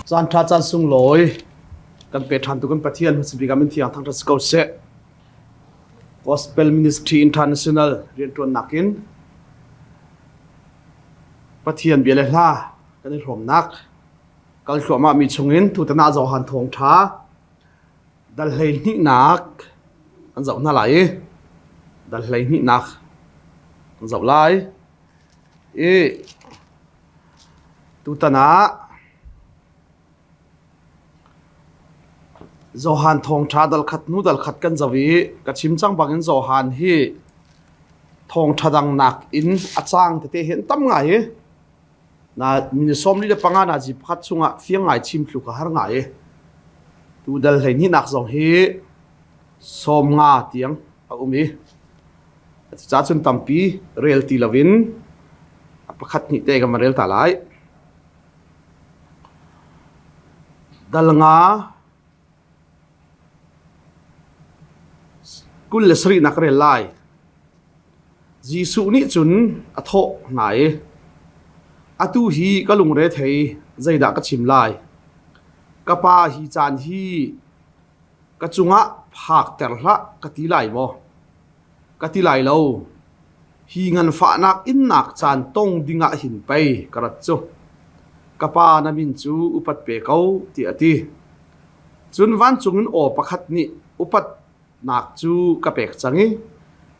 Caan ṭha caan sunglawi kan pe ṭhan tu kan Pathian hmasabik ah min thiang thangṭhat si ko seh. Gospel Ministry International rianṭuannak in Pathian bia le hla kan i hrawmnak kal thluahmah mi chungin tutan ah Johan thawngṭha dal 12nak an zoh hna lai i dal 12nak an zoh lai i tutan ah Johan thawngṭha dal khat hnu dal khat kan zoh i ka chim cang bangin Johan hi thawngṭha dang nakin a caang tete hi an tam ngai i na minute 45 nazi pakhat chungah fiang ngai chim thluk a har ngai i tu dal 12nak zong hi 50 tiang a um i cucaah cun tampi rel ti loin a pakhat hnih te kan van rel ta lai. Dal nga 27 nak rel lai. Jesuh nih cun a thawh hna i, Atu hi ka lungre thei, zeidah ka chim lai? Ka Pa, hi caan hi ka cungah phakter hlah ka ti lai maw? Ka ti lai lo. Hi nganfahnak innak caan tong dingah hin pei ka rat cu. Ka Pa na min cu upat pe ko, tiah a ti. Cun vancung in aw pakhat nih upatnak cu ka pek cang i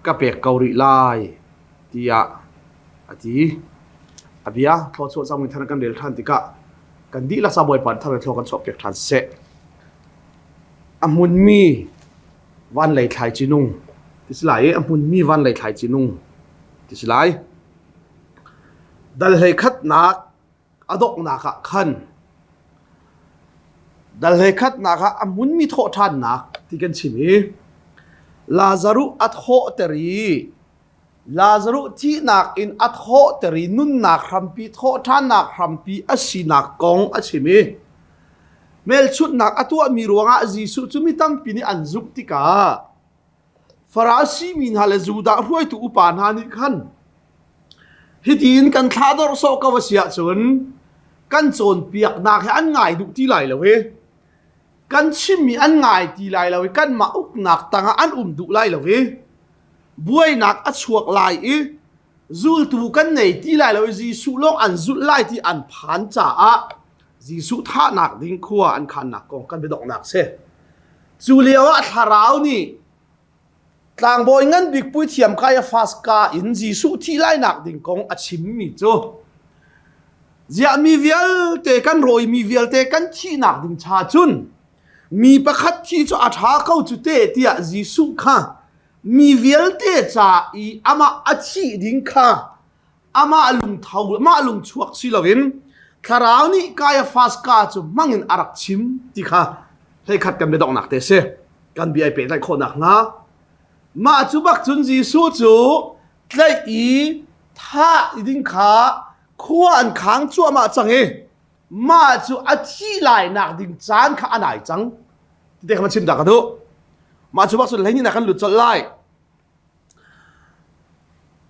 ka pek ko rih lai, tiah a ti. A bia thluachuah cangmi thar kan rel ṭhan tikah kan dihlak ca Bawipa nih thar in thlua kan chuahpiak ṭhan seh. A hmunmi van lei thlaici nung ti si lai i a hmunmi van lei thlaici nung ti si lai. Dal 11nak a donghnak ah khan dal 11nak ah a hmunmi thawhṭhannak ti kan chim i Lazaruh a thawhter i Lazaruh thihnak in a thawhter i nunnak hrampi thawhṭhannak hrampi a sinak kong a chim i hmelchunhnak a tuahmi ruangah Jesuh cu mi tampi nih an zumh tikah Farasi mi hna le Judah hruaitu upa hna nih khan hitin kan thlahdorh sawh ko a si ahcun kan cawnpiaknak hi an ngai duh ti lai lo i kan chimmi an ngai ti lai lo i kanmah uknak tangah an um duh lai lo i buainak a chuak lai i zultu kan nei ti lai lo i Jesuh lawng an zulh lai ti an phan caah Jesuh thahnak ding khua an khannak kong kan biadonghnak si. Cu lio ah thlarau nih tlangbawi ngan bik puithiam Kaiafas ka in Jesuh thih lainak ding kong a chimmi cu ziah mi vialte kan rawimi vialte kan thihnak ding cha cun mi pakhat thi cu a ṭha ko cu te tiah Jesuh kha mi vialte ca i amah a thih ding kha amah lungtho amah lungchuak si loin thlarau nih Kaiafas ka cu hmangin a rak chim ti kha 11 kan biadonghnak te si kan bia i pehtlaih khawh nakhnga mah cu bak cun Jesuh cu tlaih i thah ding kha khua an khang cuahmah cang i mah cu a thih lai nak ding caan kha a nai cang ti te kha chim ta ka duh mah cu bak cun 12 nak kan lut colh lai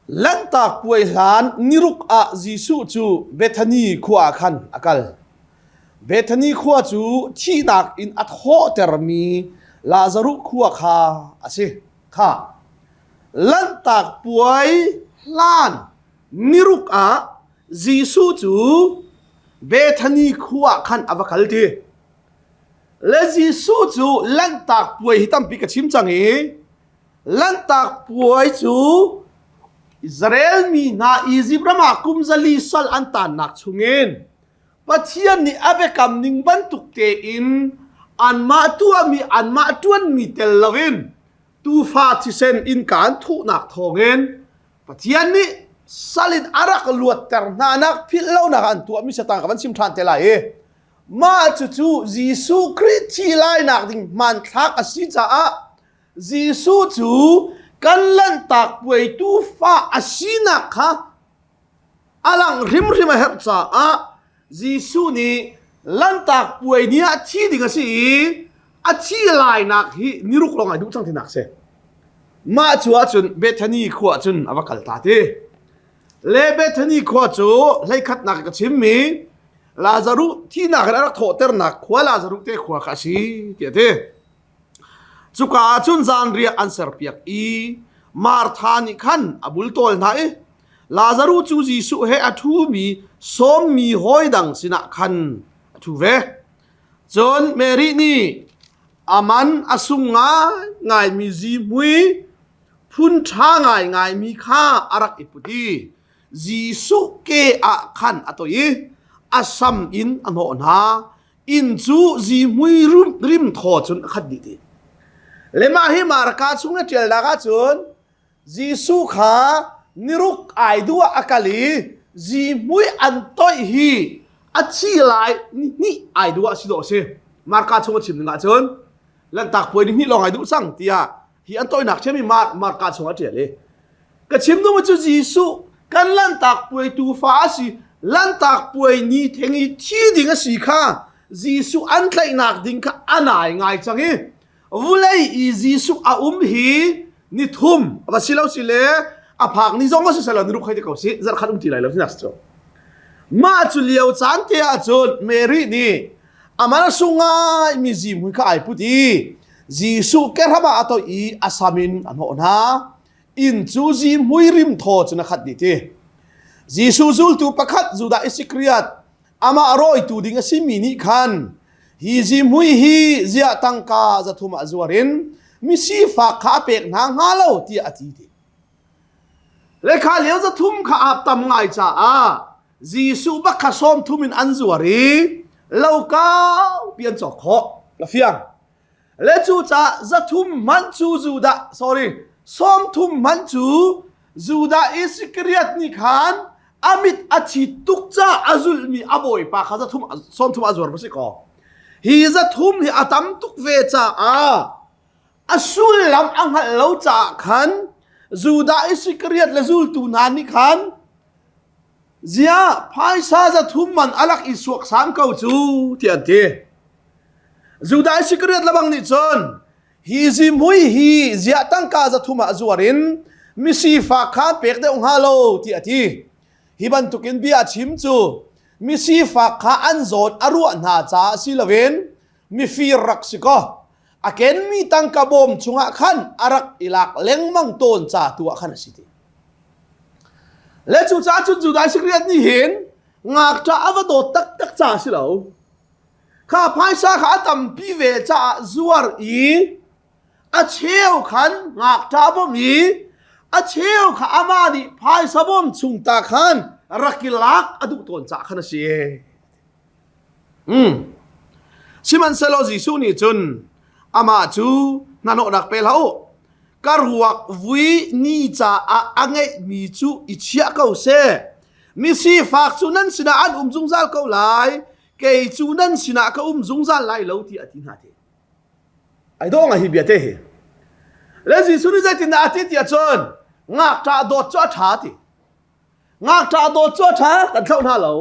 Lanhtak Puai hlan niruk ah Jesuh cu Bethani khua ah khan a kal. Bethani khua cu thihnak in a thawhtermi Lazaruh khua kha a si. Kha Lanhtak Puai hlan niruk ah Jesuh cu Bethani khua ah khan a va kal ti. Le Jesuh cu Lanhtak Puai hi tampi ka chim cang i Lanhtak puai cu Israel mi hna Izipt ram ah kum 400 sal an tannak chungin Pathian nih a biakam ning bantuk tein anmah tuahmi anmah ṭuanmi tel loin tuufa thisen innka an thuhnak thawngin Pathian nih sal in a rak luatter hnanak philh lonak an tuahmi satan ka van chim ṭhan te lai i mah cucu Jesuh Khrih thi lainak ding hmanthlak a si caah Jesuh cu kan lanhtak puai tuufa a sinak kha a langh hrimhrim a herh caah Jesuh nih lanhtak puai ni ah thi ding a si i a thi lainak hi niruk lawng ai duh cang tinak si. Mah cu ahcun Bethany khua cun a va kal ta ti. Le Bethany khua cu 11nak ka chimmi. Lazaruh thihnak in a rak thawhternak khua Lazaruh te khua kha a si tiah a ti. Cuka ah cun zanriah an serpiak i Martha nih khan a bultawl hna i Lazaruh cu Jesuh he a ṭhumi sawmmi hawi dang sinah khan a ṭhu ve. Cun Mary nih a man a sung ngaingaimi zihmui phun ṭha ngaingaimi kha a rak i put i Jesuh ke ah khan a toih i a sam in a hnawh hna. Inn cu zihmui rim thaw cun a khat dih ti. Le mah hi Marka chung a ṭialnak ahcun Jesuh kha niruk ai duh ah a kal i zihmui an toih hi a thi lai ni hnih ai duh ah si dawh a si. Marka chung a chim ning ahcun Lanhtak puai ni hnih lawng ai duh cang tiah hi an toihnak ṭhiam i Marka chung a ṭial i ka chim duhmi cu Jesuh kan Lanhtak puai tuufa a si Lanhtak puai ni theng i thi ding a si kha Jesuh an tlaihnak ding kha a nai ngai cang i vulei i Jesuh a um hi ni thum va si lo si le a phak ni zong a si selo ni ruk hei ti ko si zarh khat um ti lai lo ti nak cu mah cu lio caan te ah cun Mary nih aman a sung ngai mi zimhui kha ai put i Jesuh kehram ah a toih i a sam in a hnawh hna inn cu zimhui rim thaw cun a khat dih ti Jesuh zultu pakhat Judah Iskariot amah rawitu ding a simi nih khan hi zihmui hi ziah tangka 300 ah zuar in misifak kha a pek hna hnga lo tiah a ti ti. Lekha lio 300 kha ap tam ngai caah Jesuh bak kha 30 in an zuar i lo kaupi an cawk khawh. Ka fiang. Le cu caah 300 man cu Judah sorry 30 man cu Judah Iskariot nih khan a mit a thi tuk ca a zulhmi a bawipa kha 300 30 a zuar va si kaw hi 300 hi a tam tuk ve caah a sullam a hngalh lo caah khan Judah Iskariot le zultu hna nih khan ziah phaisa 300 man a lak i suaksam ko cu tiah an ti. Judah Iskariot lebang nih cun hi zihmui hi ziah tangka 300 ah zuar in misifak kha pek deuh hnga lo tiah a ti. Hi bantukin bia a chim cu misifak kha an zawn a ruah hna caah si loin mifir rak si kaw a kenmi tangka bawm chungah khan a rak i lak lengmang tawn ca tu ah khan a si ti. Le cucaah cun Judah Iskariot nih hin ngakṭah a va dawt taktak ca si lo. Kha phaisa kha a tampi ve caah zuar i a cheu khan ngakṭah bawmh i a cheu kha amah nih phaisa bawm chung ta khan rak i lak a duh tawn caah khan a si. Mm. Sihmanhsehlaw Jesuh nih cun amah cu hnahnawhnak pe hlah u. Ka ruak vui ni caah a ngeihmi cu i chiah ko seh. Misifak cu nan sinah an um zungzal ko lai. Kei cu nan sinah ka um zungzal lai lo tiah a ti hna ti. Ai dawh ngai hi bia te hi. Le Jesuh nih zeitindah a ti tiah cun ngakṭah dawt cu a ṭha ti. Ngakṭah dawt cu a ṭha kan thlauh hna lo.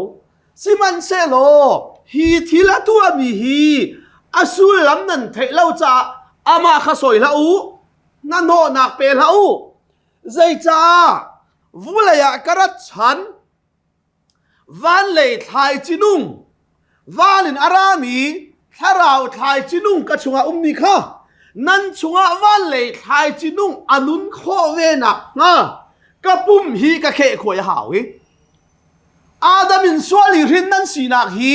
Sihmanhsehlaw hi thil a tuahmi hi a sullam nan theih lo caah amah kha sawi hlah u, hnahnawhnak pe hlah u. Zeicah vulei ah ka rat chan Van lei thlaici nung, van in a rami thlarau thlaici nung ka chungah ummi kha nan chungah van lei thlaici nung a nun khawh ve nakhnga ka pum hi ka khehkhuai a hau i Adam in sual i hrin nan sinak hi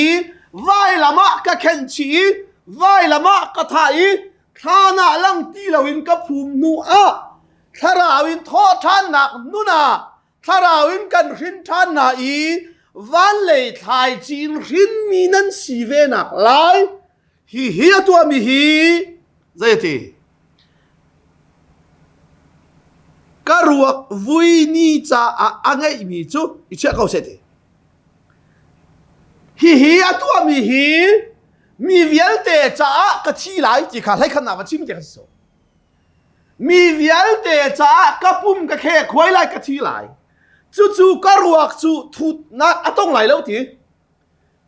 vailam ah ka khenh chih i vailam ah ka thah i thlan ah lang ti loin ka phum hnu ah thlarau in thawhṭhannak nun ah Thlarau in kan hrin ṭhan hna i van lei thlaici in hrinmi nan si ve nak lai hihi a tuahmi hi zei a ti ka ruak vui ni caah a ngeihmi cu i chiah ko seh ti hihi a tuahmi hi mi vialte caah ka thi lai ti kha hleikhatnak va chim ti kha si so Mi vialte caah ka pum ka khek khuai lai ka thi lai. Cucu ka ruak cu thutnak a tong lai lo ti.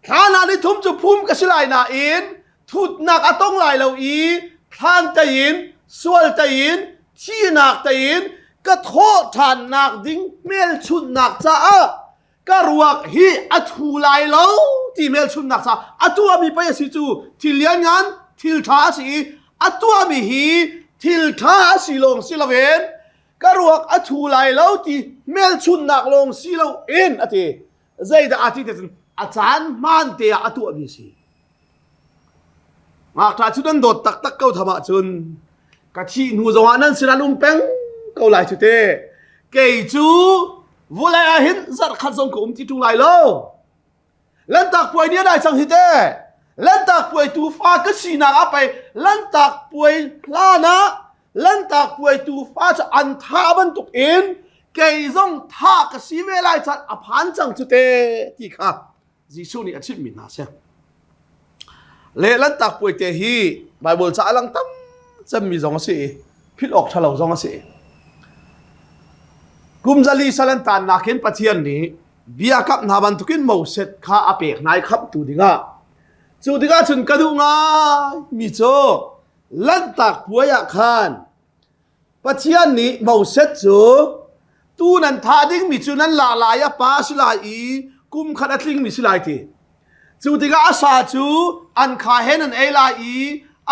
Thlan ah ni thum cu phum ka si lai nain thutnak a tong lai lo i thlan tein sual tein thihnak tein ka thawh ṭhannak ding hmelchunhnak caah ka ruak hi a thu lai lo ti hmelchunhnak ca a tuahmi pei a si cu thil lianngan thil ṭha a si i a tuahmi hi thil ṭha a si lawng si loin ka ruak a thu lai lo ti hmelchunhnak lawng si loin a ti. Zeidah a ti te cun a caan hmaan te ah a tuahmi a si. Ngakṭah cu nan dawt taktak ko tham ahcun ka thih hnu zongah nan sinah an um peng ko lai cu te. Kei cu vulei ah hin zarh khat zong ka um ti ṭung lai lo. Lantak puai ni a dai cang hi te. Lantak puai tuufa ka sinak ah pei lantak puai hlan ah lantak puai tuufa cu an thah bantuk in kei zong thah ka si ve lai caan a phan cang cu te ti kha Jesuh nih a chimhmi hna a si. Le Lanhtak puai te hi Baibal ca a lang tam cemmi zong a si i philh awk ṭhalo zong a si. Kum zali sal an taannak hin Pathian nih biakam hna bantukin Moses kha a pek hna i khamhtu dingah cu tikah cun ka duh ngai mi cu Lanhtak puai ah khan Pathian nih Moses cu tu nan thah dingmi cu nan la lai a pa si lai i kum khat a tlingmi si lai ti. Cu tikah a sa cu an kha he nan ei lai i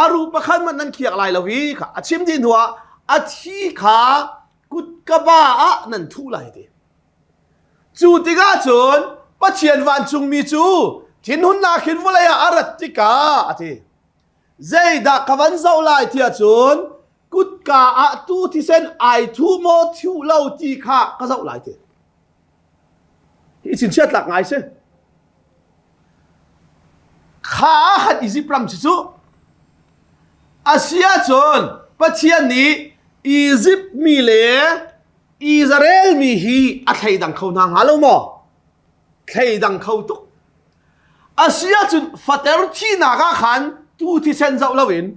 a ruh pakhat hmanh nan khiak lai lo i kha a chim dih hnuah a thi kha kutkaba ah nan thuh lai ti. Cu tikah cun Pathian vancungmi cu thinhunnak hin vawlei ah a rat tikah a ti. Zeidah ka van zoh lai tiah cun kutka ah tu thisen ai thu maw thu lo ti kha ka zoh lai ti. Hi chinchiat tlak ngai si. Kha khat Egypt ram si cu. Asia cun Pathian nih Egypt mi le Israel mi hi a thleidang kho hna hnga lo maw? Thleidang kho tuk. Asiahcun fater thihnak ah khan tuu thisen zoh loin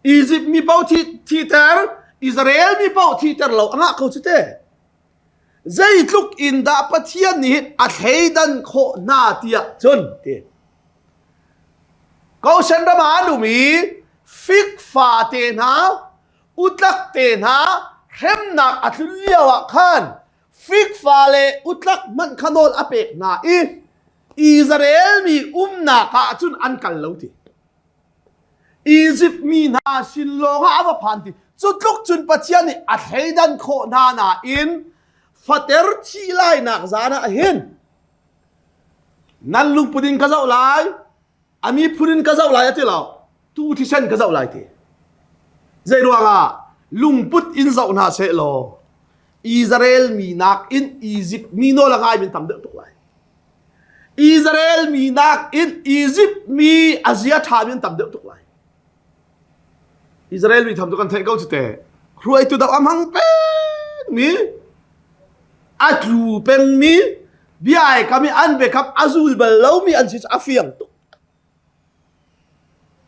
Izipt mi paoh thiter, Israel mi paoh thiter lo a ngah ko cu te. Zeitluk in dah Pathian nih hin a thleidan khawh hna tiah cun ti. Goshen ram ah an um i fikfa te hna, utlak te hna hremnak a tlun lio ah khan fikfa le utlak hmanh kha nawl a pek hna i Israel mi umnak ah cun an kal lo ti. Izipt mi hna sin lawng ah a va phan ti. Cu tluk cun Pathian nih a thleidan khawh hna nain fater thih lainak zan ah hin nan lungput in ka zoh lai, a miphun in ka zoh lai a ti lo tu thisen ka zoh lai ti zei ruangah lungput in zoh hna seh law Israel mi nak in Egypt mi nawl a ngai min tam deuh tuk lai Israel mi nak in Egypt mi a zia ṭha min tam deuh tuk lai Israel mi tham cu kan theih ko cu te hruaitu deuh a hmang peng mi a tlu peng mi bia ai kam i an biakam a zul bal lomi an si cu a fiang tuk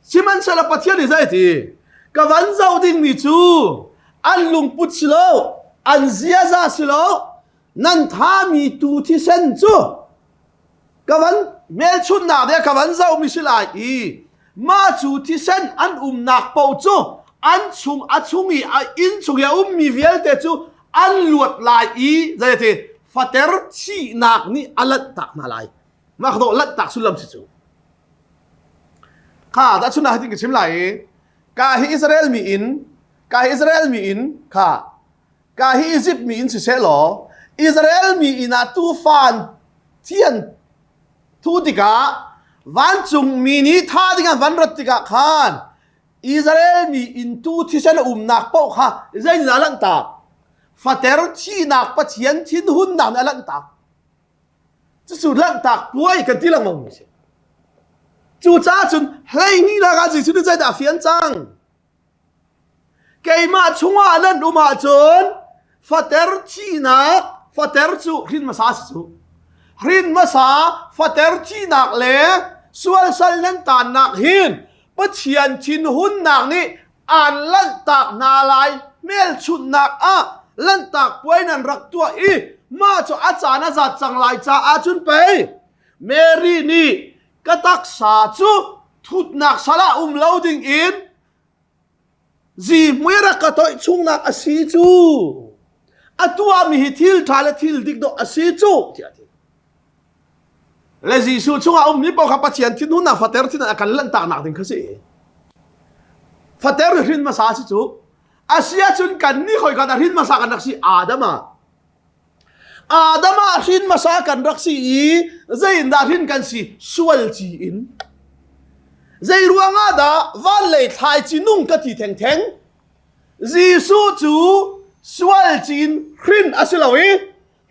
sihmanhsehlaw Pathian nih zei ti ka van zoh dingmi cu an lungput si lo an ziaza si lo nan thami tu thisen cu ka van hmelchunhnak de ka van zohmi si lai i mah cu thisen an umnak paoh cu an chung a chung i a inn chung i a ummi vialte cu an luat lai i zeiti fater thihnak nih a lanhtak hna lai mah ka dawh lanhtak sullam si cu kha dah chun ah hitin ka chim lai i ka hi Israel mi in ka hi Israel mi in kha Ka hi Izipt mi in siseh law Israel mi inn ah tuufan thian thu tikah vancung mi nih thah dingah van rat tikah khan Israel mi inn tu thisen a umnak paoh kha zeitindah a lanhtak? Fater thihnak Pathian thinhunnak nih a lanhtak. Cucu lanhtak puai kan ti lengmang mi si. Cucaah cun hleihnihnak ah Jesuh nih zeidah a fian cang? Keimah chungah nan um ahcun fater thihnak, fater cu hrin hmasa si cu. Hrin hmasa fater thihnak le sualsal nan taannak hin Pathian thinhunnak nih aan lanhtak hna lai hmelchunhnak ah lanhtak puai nan rak tuah i mah cu a caan a zat cang lai caah cun pei Mary nih ka taksa cu thutnak sal ah um lo ding in zihmui rak ka toih chungnak a si cu a tuahmi hi thil ṭha le thil dik dawh a si cu tiah a ti. Le Jesuh chungah ummi paoh kha Pathian thinhunnak fater thin a kan lanhtaknak ding kha si. Fater hrin hmasa si cu a si ahcun kan nih khoi kan a hrin hmasa kan rak si Adam ah. Adam ah hrin hmasa kan rak si i zeiindah hrin kan si sual ci in. Zei ruangah dah van lei thlaici nung ka ti thengtheng? Jesuh cu sual cin hrin a si lo i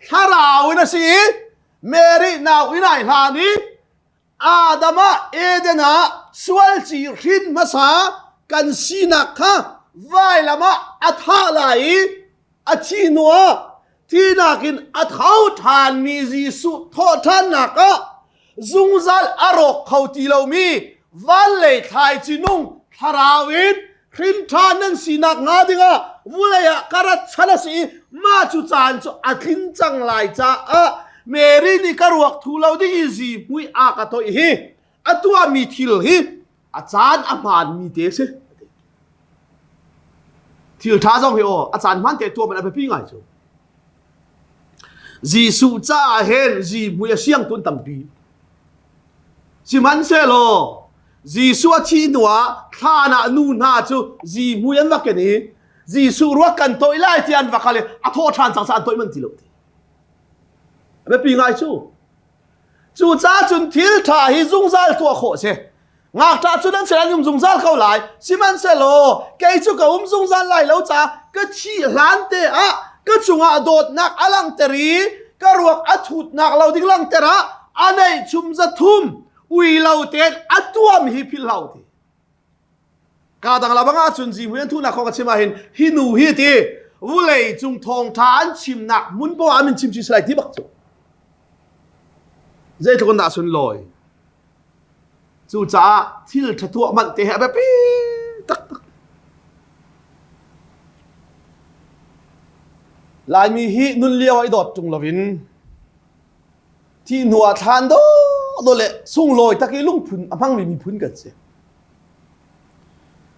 thlarau in a si i Mary nau in ai hlan i Adam ah Eden ah sual ci hrin hmasa kan sinak kha vailam ah a thah lai i a thi hnuah thinak in a tho ṭhanmi Jesuh thawhṭhannak ah zungzal a rawk kho ti lomi van lei thlaici nung thlarau in hrin ṭhan nan sinak hnga dingah vulei ah ka rat chan a si i mah cu caan cu a tlin cang lai caah Mary nih ka ruak thu lo ding i zihmui a ka toih hi a tuahmi thil hi a caan a hmaanmi te si. Thil ṭha zong hi aw a caan hmaan te tuah man a biapi ngai cu. Jesuh caah hin zihmui a siang tun tampi. Sihmanhsehlaw Jesuh a thih hnuah thlan ah nu hna cu zihmui an va ken i Jesuh ruak kan toih lai ti an va kal i a thawh ṭhan cang sa an toih manh ti lo ti. A biapi ngai cu. Cucaah cun thil ṭha hi zungzal tuah khawh a si. Ngakṭah cu nan sin an um zungzal ko lai. Sihmanhsehlaw kei cu ka um zungzal lai lo caah ka thih hlan te ah ka cungah dawtnak a langhter i ka ruak a thutnak lo ding langhter ah a neih chum za thum ui lo tein a tuam hi philh hlah u ti. Ka dang la bang ahcun zihmui an thuhnak kong ka chim ahhin hi nu hi ti vulei cung thawngṭha an chimnak hmun poah ah min chim chi salai ti bak cu. Zeitluk in dah sunlawi. Cucaah thil ṭha tuah manh te hi a biapi taktak. Laimi hi nun lio ah i dawt ṭung loin thih hnu ah thlan dawh le sunglawi tak i lungphun a hmangmi miphun kan si.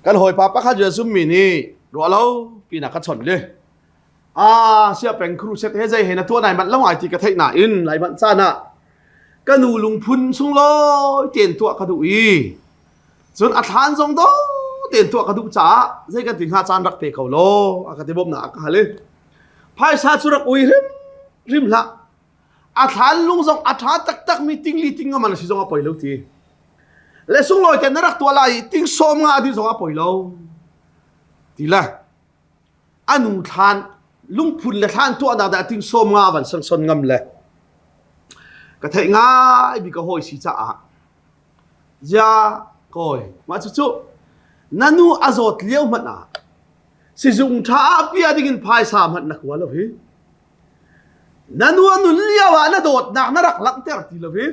Kan hawipa pakhat cu zummi nih ruah lo pinak ka chawnh le a sia peng crusade he zei he na tuah nai manh lo ngai ti ka theih nain lai manh caan ah ka nu lungphun sunglawi tein tuah ka duh i cun a thlan zong do tein tuah ka duh caah zei kan ti hnga caan rak pe ko law a ka ti bawmnak a ka hal i phaisa cu rak ui hrim hrim hlah a thlan lung zong a ṭha taktak mi tingli ting man a si zong a poi lo ti le sunglawi te na rak tuah lai i ting sawm nga dih zong a poi lo ti le a nu thlan lungphun le thlan tuahnak dah ting sawm nga van son son ngam le ka theih ngai bi ka hawi si caah zia kawi mah cu cu na nu a zawt lio hmanh ah sizung ṭha ah pia ding in phaisa hmanh na kua lo hi na nu a nun lio ah na dawtnak na rak langhter ti lo hi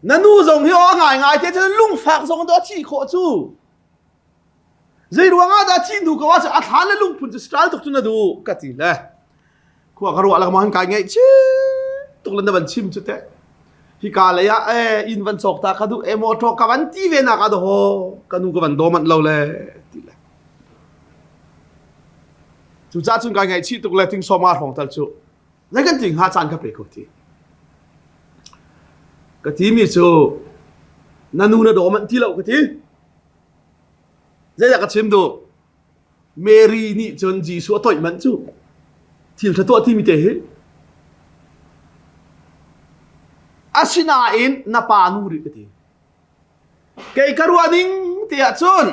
na nu zong hi aw ngai ngai te cun lungfak zong do a thi khawh cu Zei ruangah dah thi hnu ko ah a thlan le lungphun cu style tuk cu na duh ka ti le khua ka ruah lengmang kai ngaih chin tuk le na van chim cu teh hika lei ah eh inn van cawk ta ka duh eh motor ka van ti ve nak ah ho ka nu ka van daw manh lo le ti le cucaah cun kai ngaihchih tuk le ting sawma hrawng tal cu zei kan ti hnga caan ka pe ko ti ka ti mi cu na nu na daw manh ti lo ka ti Zeidah ka chim duh? Mary nih cun Jesuh a toih manh cu. Thil ṭha tuah timi te hi. Asinain na pa nu rih ka ti. Kei ka ruah ning ti ahcun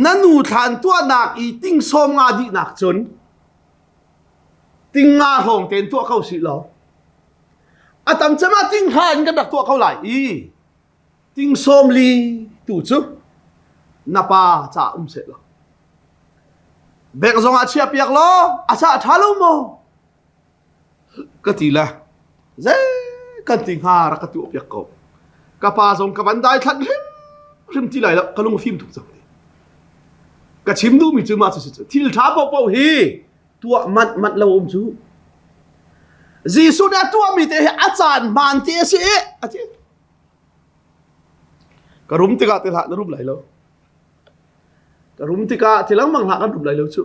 na nu thlan tuahnak i ting sawm nga dihnak cun ting nga hrawng tein tuah ko sih law a tam cem ah ting hra in kan rak tuah ko lai i Ting sawm li tu cu na pa caah um seh law bek zong ah chiah piak law a ca ṭha lo maw ka ti le zei kan ti hnga rak ka tuah piak ko ka pa zong ka van dai thlan hrim hrim ti lai lo ka lung fim tuk cang ti ka chim duhmi cu mah cu si cu thil ṭha paohpaoh hi tuah manh manh lo um cu Jesuh nih a tuahmi te hi a caan hmaan te a si i a ti Ka rum tikah ti hlah na rum lai lo. Ka rum tikah ti lengmang hlah kan rum lai lo cu.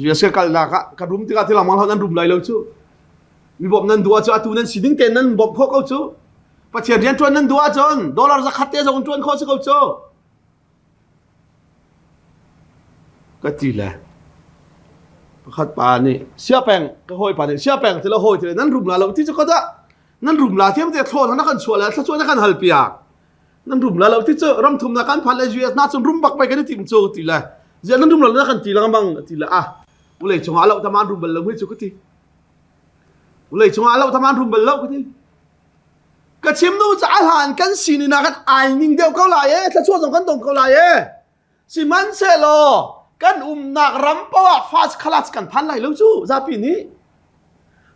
US ka kalnak ah ka rum tikah ti lengmang hlah nan rum lai lo cu. Mi bawmh nan duh ahcun atu nan sining tein nan bawmh khawh ko cu. Pathian rian ṭuan nan duh ahcun dollar zakhat te zong in ṭuan khawh si ko cu. Ka ti le pakhat pa nih siapeng ka hawipa nih siapeng ti le hawi ti le nan rum la lo ti cu ka dah nan rum la thiam te thlaw na kan chuah le thluachuah na kan hal piak nan rum la lo ti cu ram thum na kan phan le US na cun rum bak pei kan i tim cu ti le ziah nan rum lo na kan ti lengmang ti le ah vulei cungah lo taman rum bal lo hui cu ka ti vulei cungah lo taman rum bal lo ka ti ka chim nu ca hlan kan sinin ah kan ai ning deuh ko lai e thluachuah zong kan dong ko lai e sihmanhsehlaw kan umnak ram poah first class kan phan lai lo cu zapi nih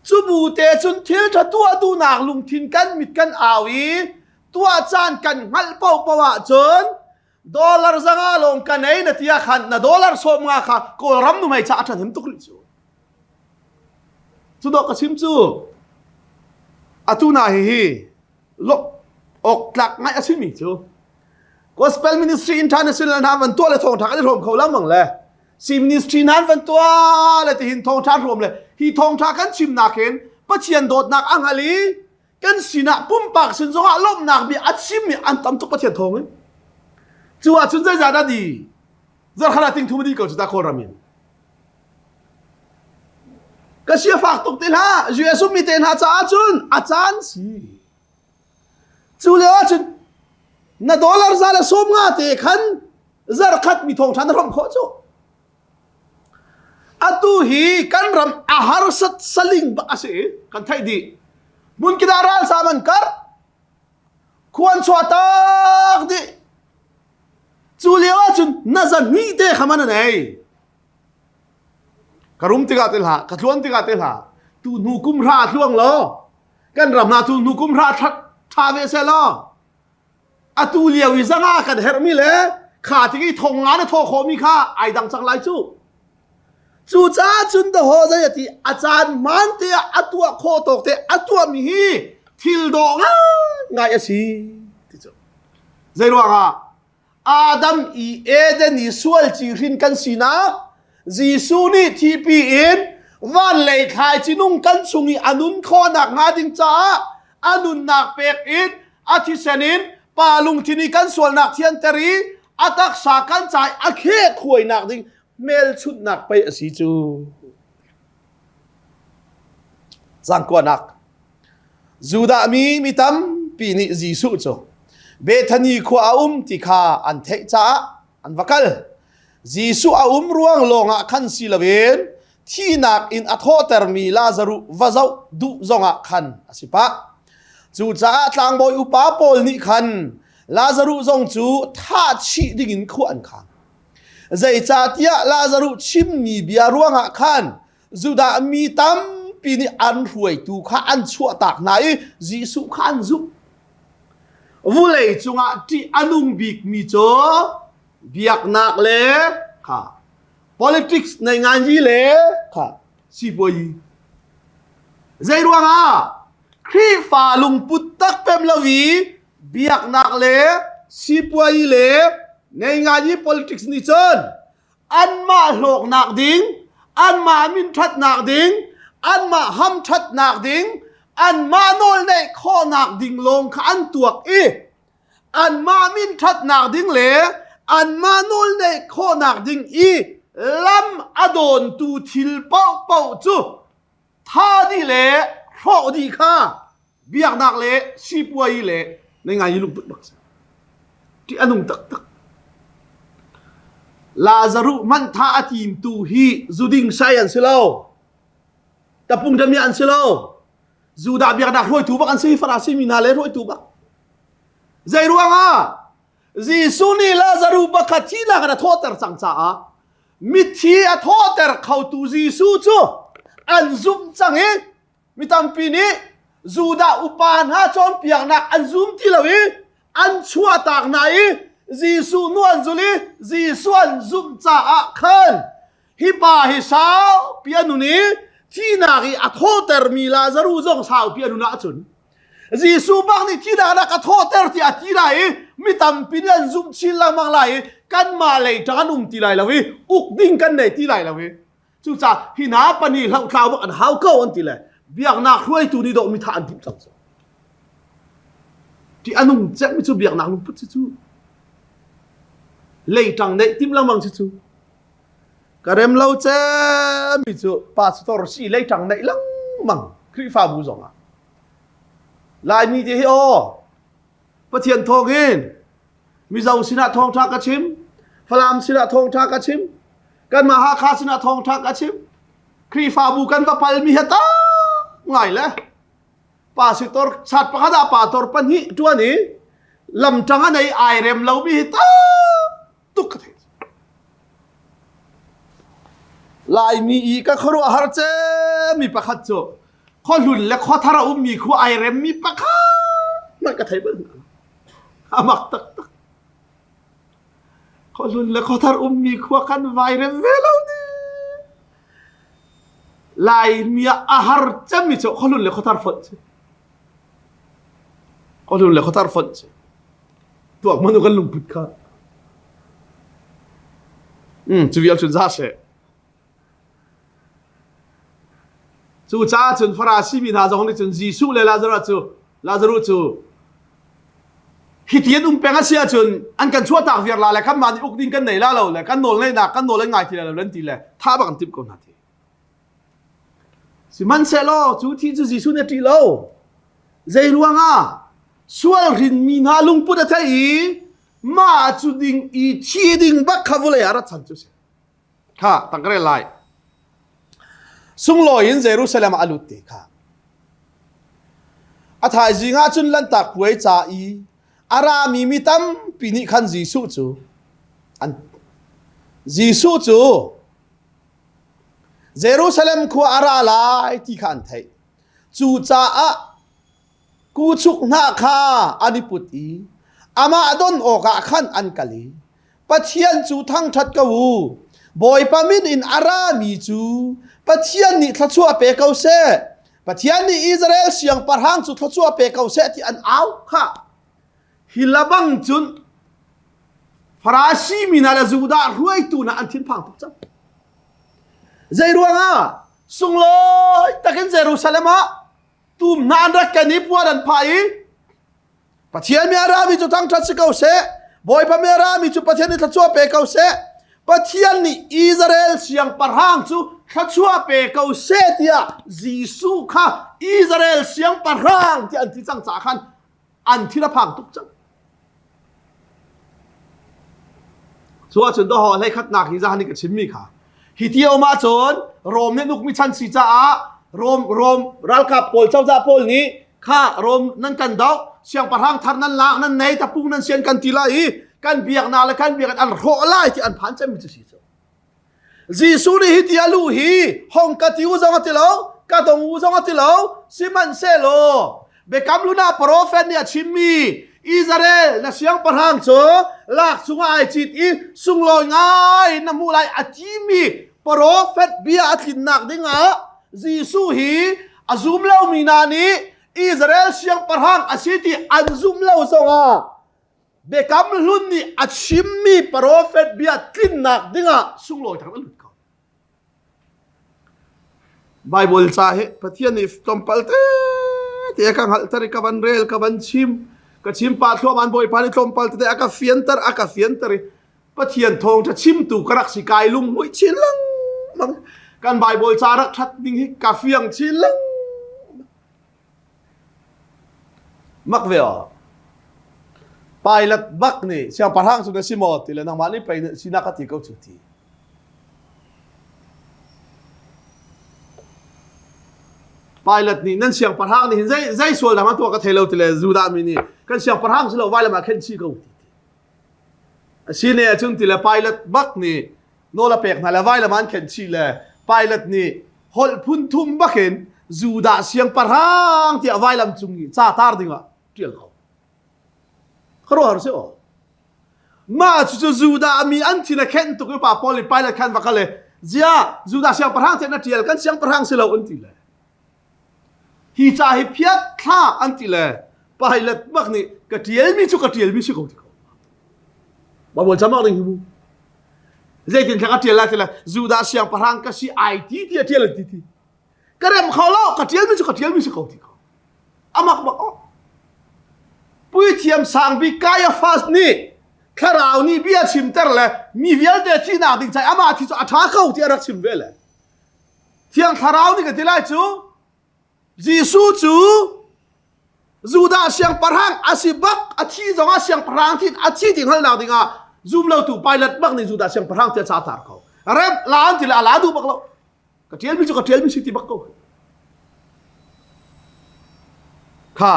cu bu te cun thil tha tuah duhnak lungthin kan mit kan au i tuah caan kan hngalh paohpaoh ahcun dollar zanga lawng ka nei na tia khan na dollar sawm nga kha kawlram nu mei cha a ṭhahnem tuk rih cu cu dawh ka chim cu atu na hi hi lok ok tlak ngai a simi cu gospel ministry international hna van tuah le thawngṭha kan i hrawm kho lengmang le si ministry nan van tuah le tihin thawngṭha hrawm le hi thawngṭha kan chimnak hin Pathian dawtnak a hngal i kan sinah pumpak sin zongah lawmhnak bia a chimmi an tam tuk Pathian thawng in cu ahcun zeizah dah di zarkhat ah ting thum di ko cu ta Kawlram in ka sia fak tuk te hlah US ummi te hna caah cun a caan si cu lio ahcun na dollar za le sawm nga te khan zarkhat mi thawng ṭhan na hrawmh khawh cu Atu hi kan ram a harsat saling bak a si i kan theih dih. Hmunkip ah ralzaam an karh. Khuan chuah tak dih. Cu lio ahcun na zahnih te kha man a nei. Ka rum tikah te hlah, ka tluan tikah te hlah. Tu hnu kum hra tluang law, kan ram hna tu hnu kum hra ṭha ve seh law, atu lio i zanga kan herhmi le kha tik i thong nga na thawh khawhmi kha ai dang cang lai cu cucaah cun dahaw zei ati a caan hmaan te ah a tuah khawh tawk te a tuahmi hi thil dawh ngai a si ti cu zei ruangah Adam i Eden i sual ci hrin kan sinak Jesuh nih thipi in van lei thlai cinung kan chung i a nun khawhnak hnga ding caah a nunnak pek in a thisen in pa lungthin i kan sualnak thianter i a taksa kan cai a kheh khuainak ding hmelchunhnak pei a si cu. Zangkuanak Judah mi mi tampi nih Jesuh cu Bethany khua a um ti kha an theih caah an va kal. Jesuh a um ruang lawngah khan si loin thihnak in a thawhtermi Lazaruh va zoh duh zongah khan a si pah. Cucaah tlangbawi upa pawl nih khan Lazaruh zong cu thah chih dingin khua an khang. Zeicahtiah Lazaruh chimmi bia ruangah khan Judah mi tampi nih an hruaitu kha an chuahtak hna i Jesuh kha an zumh. Vulei cungah ṭih a nung bikmi cu biaknak le kha politics nei nganyi le kha sipuayi. Zei ruangah Khrihfa lungput tak pem lo i biaknak le sipuayi le nei nganyi politics nih cun anmah hlawknak ding, anmah min ṭhatnak ding, anmah hamṭhatnak ding, anmah nawlneih khawhnak ding lawng kha an tuak i anmah min ṭhatnak ding le anmah nawlneih khawhnak ding i lam a dawntu thil paohpaoh cu tha dih le hrawh dih kha biaknak le sipuai le nei ngai lungput bak si ṭih a nung taktak Lazaruh hmanh tha a timtu hi zuding sai an si lo tapung damiah an si lo Judah biaknak hruaitu bak an si Farasi mi hna le hruaitu bak zei ruangah Jesuh nih Lazaruh pakhat thihnak in a thawhter cang caah mithi a thawhter khotu Jesuh cu an zumh cang i Mi tampi nih Judah upa hna cawnpiaknak an zum ti lo i an chuahtak hna i Jesuh nu an zul i Jesuh an zumh caah khan hi pa hi saupi a nun i thihnak i a thawhtermi Lazaruh zong saupi a nun ahcun Jesuh bak nih thihnak ah ka thawhter tiah a ti lai i mi tampi nih an zumh chin lengmang lai i kanmah lei ṭang an um ti lai lo i uk ding kan nei ti lai lo i Cucaah hi hna pahnih hlohtlau bak an hau ko an ti le. Biaknak hruaitu nih dawh mi thah an duh cang cu. Ti anung cemmi cu biaknak lungput si cu. Leitang neih tim lengmang si cu. Ka rem lo cemmi cu pastor si leitang neih lengmang Khrihfabu zongah. Laimi te hi aw Pathian thawngin Mizo sinah thawngṭha ka chim, Falam sinah thawngṭha ka chim, kanmah Hakha sinah thawngṭha ka chim. Khrihfabu kan va palmi hi ta ngai le pastor chat pakhat ah pastor pahnih ṭuan i lamṭang a nei ai rem lomi hi ta tuk ka thei. Laimi i ka khuaruah har cemmi pakhat cu khuahlun le khuathar a ummi khua ai remmi pakhat hmanh ka thei bal hna. A mak taktak. Khuahlun le khuathar ummi khua kan vai rem ve lo ni. Laimi ah a har cemmi cu khuahlun le khuathar fonh si. Khuahlun le khuathar fonh si. Tuak manu kan lungput kha. Cu vial cun za seh. Cucaah cun Farasi mi hna zong nih cun Jesuh le Lazarus cu Lazarus cu hiti an um peng a si ahcun an kan chuahtak viar la le kanmah nih uk ding kan nei la lo le kan nawl ngeihnak kan nawl an ngai ti la lo an ti le tha bak an timh ko hna ti. Sihmanhsehlaw cu thi cu Jesuh nih a ṭih lo. Zei ruangah sual hrinmi hna lungput a theih i mah cu ding i thi ding bak kha vawlei ah rat chan cu si. Kha tang ka rel lai. Sunglawi in Jerusalem ah a lut te kha. A thaizing ah cun Lanhtak puai ca i a rami mi tampi nih khan Jesuh cu an Jesuh cu Jerusalem khua a ra lai ti kha an theih. Cucaah kuchuk hnah kha an i put i amah don awkah khan an kal i Pathian cu thangṭhat ko u. Bawipa min in a rami cu Pathian nih thluachuah pe ko seh. Pathian nih Israel siangpahrang cu thluachuah pe ko seh ti an au kha. Hi labang cun Farasi mi hna le Judah hruaitu hna an thinphang tuk cang. Zei ruangah sunglawi takin Jerusalem ah tum hna an rak ken i puan an phah i Pathian mi a rami cu thangṭhat si ko seh. Bawipa mi a rami cu Pathian nih thluachuah pe ko seh. Pathian nih Israel siangpahrang cu thluachuah pe ko seh tiah Jesuh kha Israel siangpahrang tiah an ti cang caah khan an thil a phang tuk cang. Cu ahcun dawhaw hlei khatnak hi zahan i ka chimmi kha hi ti a um ahcun Rom nih ukmi chan si caah Rom Rom ralkap pawl cozah pawl nih kha Rom nan kan doh siangpahrang thar nan lak nan nei tapung nan sian kan ti lai i kan biaknak le kan biak an hrawh lai ti an phan cemmi cu si cu Jesuh nih hi ti a luh hi hong ka ti u zong a ti lo ka dong u zong a ti lo sihmanhsehlaw biakam hlun ah profet nih a chimmi Israel na siangpahrang cu lak chungah ai cit i sunglawi ngai na hmuh lai a timi profet bia a tlinnak dingah Jesuh hi a zum lomi hna nih Israel siangpahrang a si ti an zum lo zongah Biakam hlun nih a chimmi profet bia tlinnak dingah sunglawi thang a lut ko. Bible ca hi Pathian nih tlawmpal te te ka hngalhter i ka van rel ka van chim ka chim pah thluahmah Bawipa nih tlawmpal tete a ka fianter a ka fianter i Pathian thawngṭha chimtu ka rak si kai lunghmuih chin lengmang kan Bible ca rak ṭhat ding hi ka fiang chin lengmang Mak ve aw. Pilot bak nih siangpahrang cu na si maw ti le nangmah nih pei sinak ka ti ko cu ti. Pilot nih nan siangpahrang nih hin zei zei sual dang a tuah ka thei lo ti le Judah mi nih kan siangpahrang si lo vailam ah khen chih ko ti. A si ne ahcun ti le Pilot bak nih nawl a pek hna le vailam ah an khenh chih le Pilot nih holh phun thum bakin Judah siangpahrang tiah vailam cung i ca tar dingah ṭial ko. Khuaruahhar si aw. Mah cucu Judah mi an thin a khenh tuk i pa Paul nih Pilate khan va kal i ziah Judah siangpahrang tiah na ṭial kan siangpahrang si lo an ti le Hi ca hi phiat thla an ti le Pilate bak nih ka ṭialmi cu ka ṭialmi si ko ti ko. Baibal cam ding hi mu. Zeitin thla ka ṭial lai ti le Judah siangpahrang ka si ai ti ti a ṭial an ti ti. Ka rem kho lo, ka ṭialmi cu ka ṭialmi si ko ti ko. Amak bak oh. Puithiam sangbik Kaiaphas nih thlarau nih bia chimter le mi vialte thihnak ding cai amah thi cu a ṭha ko ti a rak chim ve le. Thiang thlarau nih ka ti lai cu Jesuh cu Judah siangpahrang a si bak a thi zong ah siangpahrang thi a thi ti hngalhnak dingah zum lotu Pilate bak nih Judah siangpahrang ti a ca tar ko. Rem la an ti le a la duh bak lo. Ka ṭialmi cu ka ṭialmi si ti bak ko. Kha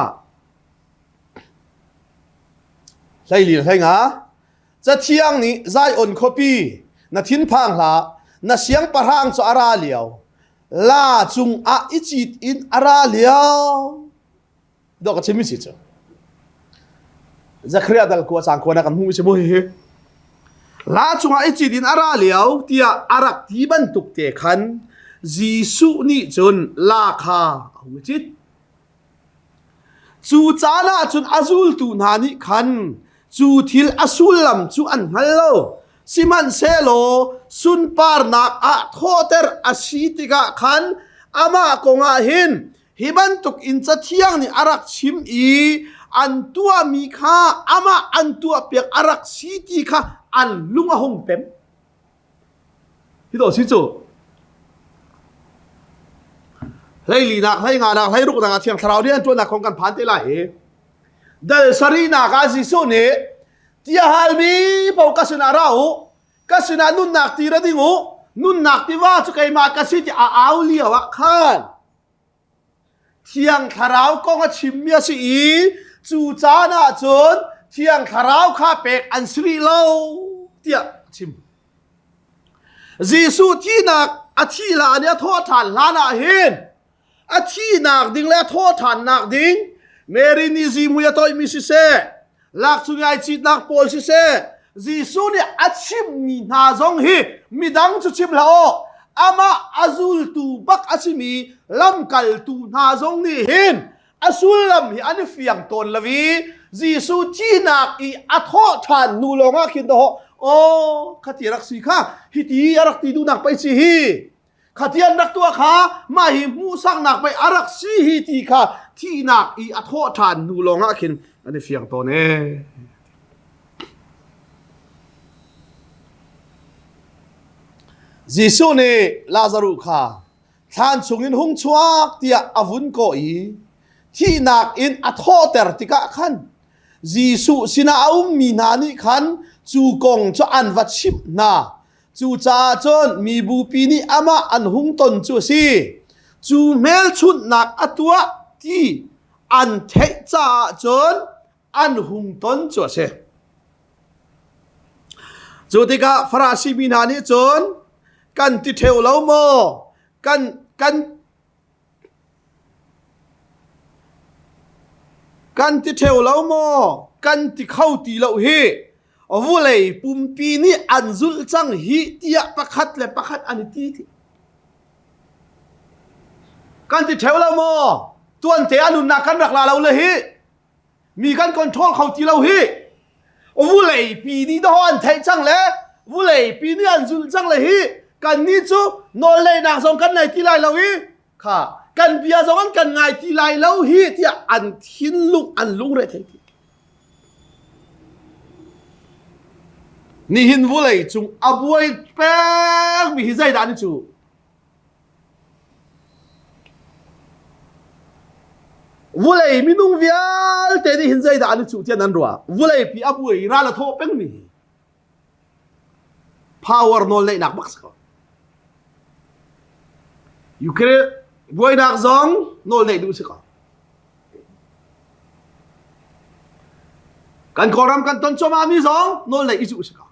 hlei hlei nga Cathiang nih Zion khuapi na thinphang hlah na siangpahrang cu a ra lio la cungah i cit in a ra lio dawh ka chimmi si cu Zakariah dal kua cang kua na kan hmuh si mu hi la cungah i cit in a ra lio tiah a rak ti bantuk te khan Jesuh nih cun la kha a hung i cit Cu caan ah cun a zultu hna nih khan cu thil a sullam cu an hngal lo. Sihmanhsehlaw sunparnak ah thawhter a si tikah khan amah kongah hin hi bantuk in Cathiang nih a rak chim i an tuahmi kha amah an tuahpiak a rak si ti kha an lung a hung pem. Hi dawh si cu. Hleilinak, hleinganak, hleiruknak ah Thiang Thlarau rian ṭuannak kong kan phan te lai i dal sarihnak ah Jesuh nih ti a halmi paoh ka sinah ra u, ka sinah nunnak ti ra ding u, nunnak tiva cu keimah ka si ti a au lio ah khan Thiang Thlarau kong a chimmi a si i cu caan ah cun Thiang Thlarau kha pek an si rih lo tiah a chim. Jesuh thihnak a thih hlan i a thawhṭhan hlan ah hin a thihnak ding le a thawhṭhannak ding Mary nih zihmui a toihmi siseh, lakchung i ai citnak pawl siseh, Jesuh nih a chimmi hna zong hi midang cu chim hlah aw, amah a zultu bak a simi lamkaltu hna zong nih hin a sullam hi an i fiang tawn lo i Jesuh thihnak i a thawh ṭhan hnu lawngah khin dawh aw khati rak si kha hiti a rak ti duhnak pei si hi Khati an rak tuah kha mah hi hmuhsaknak pei a rak si hi ti kha thihnak i a thawh ṭhan hnu lawngah khin an i fiang tawn ee. Jesuh nih Lazaruh kha thlan chungin hung chuak tiah a vun kawh i thihnak in a thawhter tikah khan Jesuh sinah a ummi hna nih khan cu kong cu an va chimh hna. Cucaah cun mibupi nih amah an hung ton cu a si. Cu hmelchunhnak a tuah ti an theih caah cun an hung ton cu a si. Cu tikah Farasi mi hna nih cun kan ti ṭheo lo maw? Kan kan Kan ti ṭheo lo maw? Kan ti kho ti lo hi. Vulei pumpi nih an zulh cang hi tiah pakhat le pakhat an i ti ti. Kan ti ṭheo lo maw? Tuante a nunnak kan rak la lo le hi. Mi kan control kho ti lo hi. Vulei pi nih dawh an theih cang le vulei pi nih an zulh cang le hi kan nih cu nawlneihnak zong kan nei ti lai lo i kha kan bia zong an kan ngai ti lai lo hi tiah an thinlung an lungre thei ti. Nihin vulei cung a buai peng mi hi zeidah ni cu? Vulei minung vialte nih hin zeidah an i cuh tiah nan ruah? Vulei pi a buai i ral a thawh pengmi hi power nawl neihnak bak si ko. Ukraine buainak zong nawl neih duh si ko. Kan Kawlram kan ton cuahmah mi zong nawl neih i cuh si ko.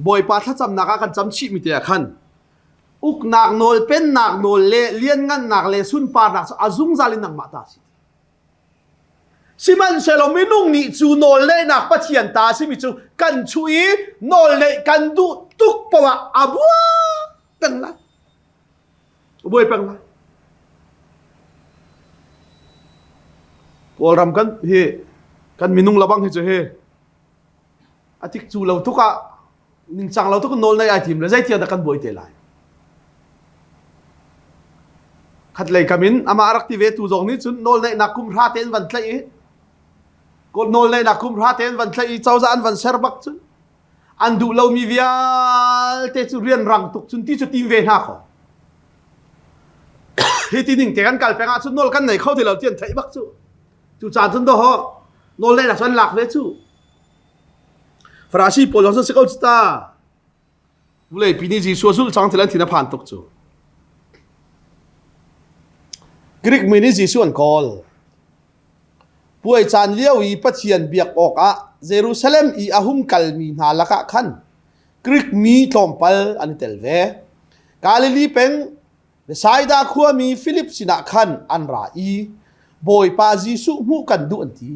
Bawipa thlacamnak ah kan cam chihmi te ah khan uknak nawl, pennak nawl le lianngannak le sunparnak cu a zungzal in nangmah ta a si. Sihmanhsehlaw minung nih cu nawlneihnak Pathian ta a simi cu kan chuh i nawlneih kan duh tuk poah ah a buai peng lai. A buai peng lai. Kawlram kan hi kan minung labang hi cu hi. A tik cu lo tuk ah ningcang lo tuk nawl nei ai tim le zeitiang dah kan buai te lai. Khat lei kam in amah rak ti ve tu zong nih cun nawl neihnak kum hra tein van tlaih i nawl neihnak kum hra tein van tlaih i cozah an van ser bak cun an duh lomi vialte cu rianrang tuk cun ti cu tim ve hna kho. Hi ti ning te kan kal peng ahcun nawl kan nei kho ti lo ti an theih bak cu. Cu caan cun dawh nawl neihnak cu an lak ve cu. Farasi pawl zong si ko cu ta. Vawleipi nih Jesuh a zulh cang ti le an thin a phan tuk cu. Greek mi nih Jesuh an kawl. Puai caan lio i Pathian biak awkah Jerusalem i a hung kalmi hna lakah khan Greek mi tlawmpal an i tel ve. Galilee peng Bethsaida khuami Filip sinah khan an ra i Bawipa Jesuh hmuh kan duh an ti.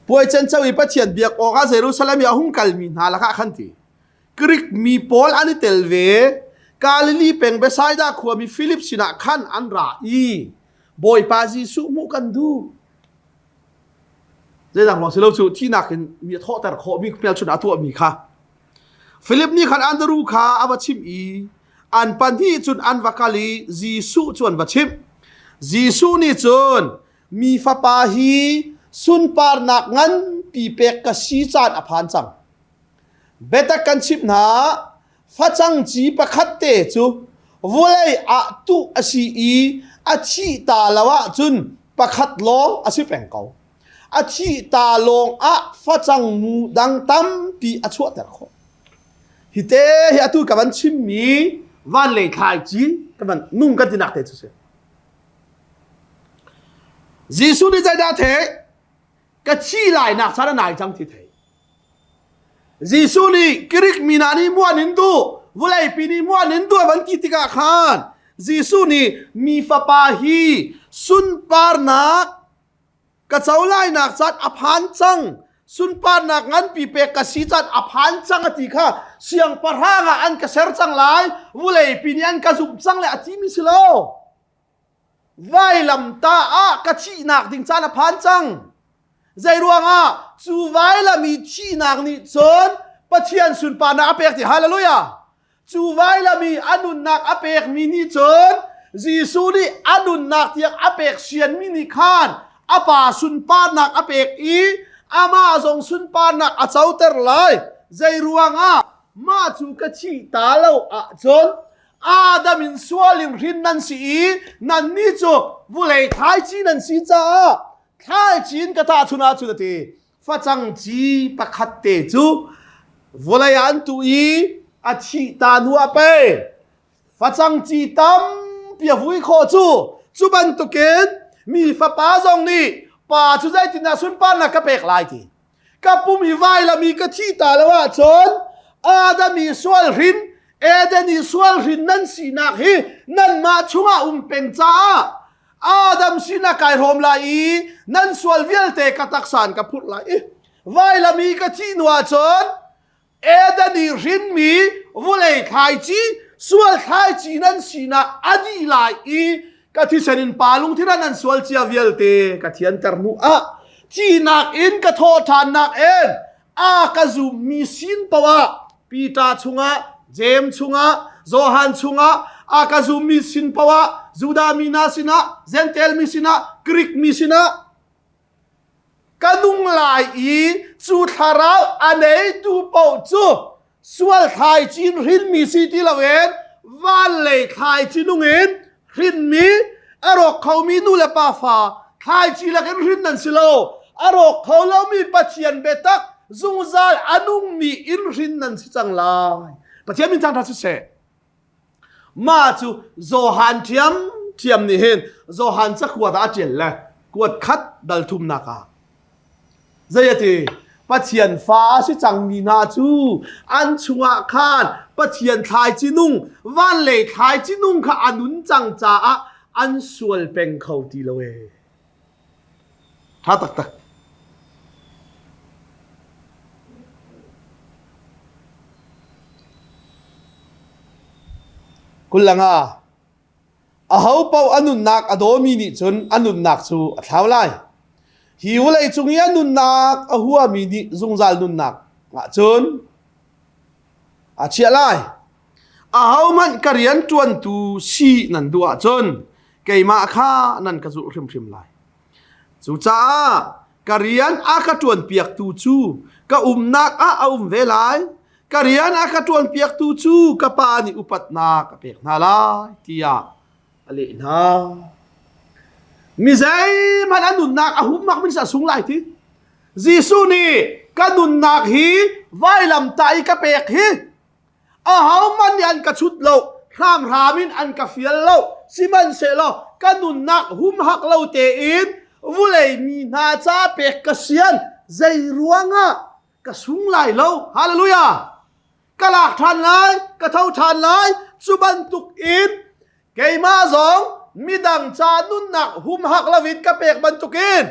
Puai canco i Pathian biak awkah Jerusalem i a hung kalmi hna lakah khan ti. Greek mi pawl an i tel ve. Galilee peng Bethsaida khuami Filip sinah khan an ra i Bawipa Jesuh hmuh kan duh. Zeidang ruang si lo cu thihnak in mi a thawhter khawhmi hmelchunh a tuahmi kha Philip nih khan Andru kha a va chimh i an pahnih cun an va kal i Jesuh cu an va chimh. Jesuh nih cun mi fapa hi sunparnak nganpi pek ka si caan a phan cang. Biatak kan chimh hna, facang ci pakhat te cu vawlei ah tuh a si i a thih ta lo ahcun pakhat lawng a si peng ko. A thih ta lawng ah facang mu dang tampi a chuahter khawh. Hi te hi atu ka van chimmi van lei thlaici ka van nung kan tinak te cu si. Jesuh nih zeidah a theih? Ka thi lai nak caan a nai cang ti thei. Jesuh nih Greek mi hna nih muan in duh, vawleipi nih muan in duh van ti tikah khan Jesuh nih mi fapa hi sunparnak Ka co lainak caan a phan cang. Sunparnak nganpi pek ka si caan a phan cang a ti kha siangpahrang ah an ka ser cang lai. Vuleipi nih an ka zumh cang le a timi si lo. Vailam ta ah ka thihnak ding caan a phan cang. Zei ruangah cu vailam i thihnak nih cun Pathian sunparnak a pek ti hallelujah. Cu vailam i a nunnak a pekmi nih cun Jesuh nih a nunnak tiang a pek sianmi nih khan a pa sunparnak a pek i amah zong sunparnak a coter lai. Zei ruangah mah cu ka thih ta lo ahcun Adam in sual in hrin nan si i nannih cu vulei thlaici nan si caah thlaici in ka tahchun ahcun a ti. Facang ci pakhat te cu vawlei ah an tuh i a thih ta hnu ah pei facang ci tampi a vui khawh cu. Cu bantukin mi fapa zong nih pa cu zeitindah sunparnak ka pek lai ti. Ka pum i vailam i ka thih ta lo ahcun Adam i sual hrin Eden i sual hrin nan sinak hi nanmah chungah um peng caah Adam sinah kai hrawm lai i nan sual vialte ka taksa in ka phurh lai i vailam i ka thih hnu ahcun Eden i hrinmi vulei thlaici sual thlaici nan sinak a dih lai i ka thisen in pa lungthin ah nan sual cia vialte ka thianter hnu ah thihnak in ka thawh ṭhannak in a ka zummi sin poah Peter chungah James chungah Johan chungah a ka zummi sin poah Judah mi hna sinah Gentile mi sinah Greek mi sinah ka nung lai i cu thlarau a neitu paoh cu sual thlaici in hrinmi si ti loin van lei thlaici nung in hrinmi a rawk khomi nu le pa fa thlaici lakin hrin nan si lo a rawk kho lomi Pathian biatak zungzal a nungmi in hrin nan si cang lai Pathian min thangṭhat siseh mah cu Johan ṭhiam ṭhiam nih hin Johan cakuat ah a ṭial le kuat khat dal thumnak ah Zei a ti? Pathian fa a si cangmi hna cu an chungah khan Pathian thlaici nung, vanlei thlaici nung kha a nun cang caah an sual peng kho ti lo ee. Ṭha taktak. Kullanga Aho paoh a nunnak a dawmi nih cun a nunnak cu a thlau lai. Hi vawlei cung i a nunnak a huami nih zungzal nunnak ahcun a chiah lai. Ahohmanh ka rian ṭuantu si nan duh ahcun keimah kha nan ka zulh hrimhrim lai. Cucaah ka rian a ka ṭuanpiaktu cu ka umnak ah a um ve lai. Ka rian a ka ṭuanpiaktu cu ka Pa nih upatnak a pek hna lai, tiah a leh hna. Mi zeihmanh a nunnak a humnak min a sung lai ti. Jesuh nih ka nunnak hi vailamtah i ka pek hi ahohmanh nih an ka chut lo, hramhram in an ka fial lo, sihmanhsehlaw ka nunnak humhak lo tein vulei mi hna ca pek ka sian zei ruangah ka sung lai lo. Hallelujah! Ka lak ṭhan lai, ka tho ṭhan lai. Cu bantuk in keimah zong midang ca nunnak humhak loin ka pek bantukin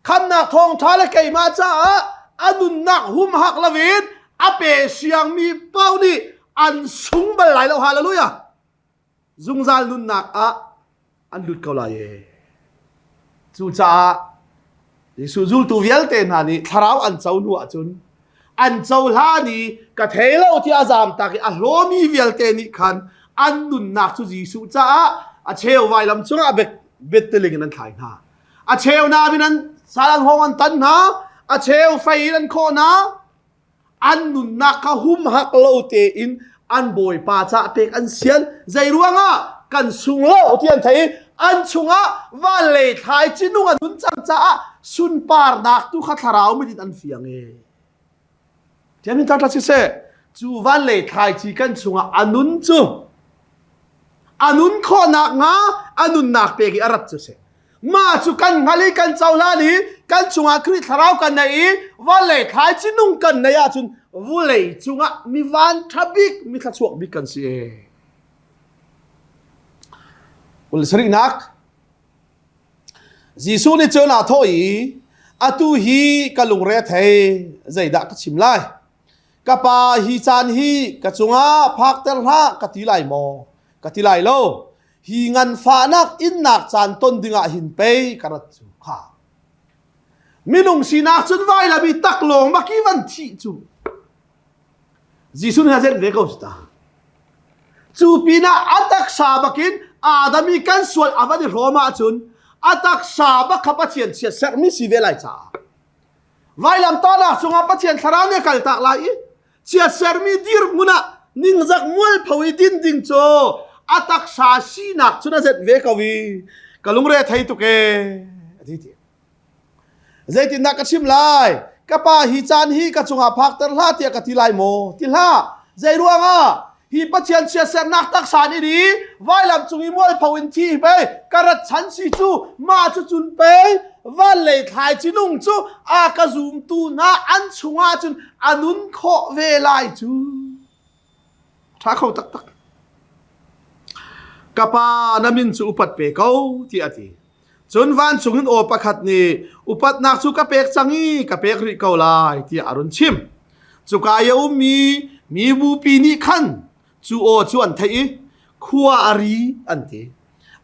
khamnak thawngṭha le keimah caah a nunnak humhak loin a pe siangmi paoh nih an sung bal lai lo. Hallelujah! Zungzal nunnak ah an lut ko lai e. Cucaah Jesuh zultu vialte hna nih thlarau an co hnu ahcun an cohlan i ka thei lo tiah a zaamtak i a hlawmi vialte nih khan an nunnak cu Jesuh caah a cheu vailam cungah betteling in an thlai hna. A cheu nam in an sal an hawng an tan hna, a cheu fei in an khawh hna, an nunnak kha humhak lo tein an bawipa cah pek an sian zei ruangah kan sung lo ti an thei an chungah van lei thlai cinung an nun cang caah sunparnak tu kha thlarau mit in an fiang e Tian ta ta siseh cu van lei thlai ci kan chungah a nun cu a nun khawhnak hnga a nunnak pek i a rat cu si Mah cu kan hngal i kan cohlan i kan chungah Khrih thlarau kan nei i vawlei thlaici nung kan nei ahcun vulei cungah mi van ṭha bik mi thluachuak bik kan si. Kul sarihnak Jesuh nih cun aa thawh i atu hi ka lungre a thei zeidah ka chim lai ka pa hi caan hi ka cungah phakter hlah ka ti lai maw ka ti lai lo hi nganfahnak innak caan ton dingah hin pei ka rat cu kha minung sinak cun vailam i taklawng maki van thih cu Jesuh nih a zenh ve ko ta cu pinah a taksa bakin Adam i kan sual a van i hrawm ahcun a taksa bak kha Pathian chiat sermi si ve lai caah vailamtahnak cungah Pathian thlarau nih a kaltak lai i chiatsermi dirhmun ah ningzak mualpho i din ding cu a taksa sinak cun a zenh ve ko i ka lungre thei tuk e a ti ti zeitindah ka chim lai ka pa hi caan hi ka cungah phakter hlah tiah ka ti lai maw ti hlah zei ruangah hi Pathian chiatsernak taksa nih ni vailam cung i mualpho in thi pei ka rat chan si cu mah cu cun pei van lei thlai cinung cu a ka zumtu hna an chungah cun a nun khawh ve lai cu ṭha kho taktak ka pa na min cu upat pe ko tiah a ti cun vancung in aw pakhat nih upatnak cu ka pek cang i ka pek rih ko lai tiah a run chim cuka i a ummi mi bupi nih khan cu aw cu an theih i khua a ri an ti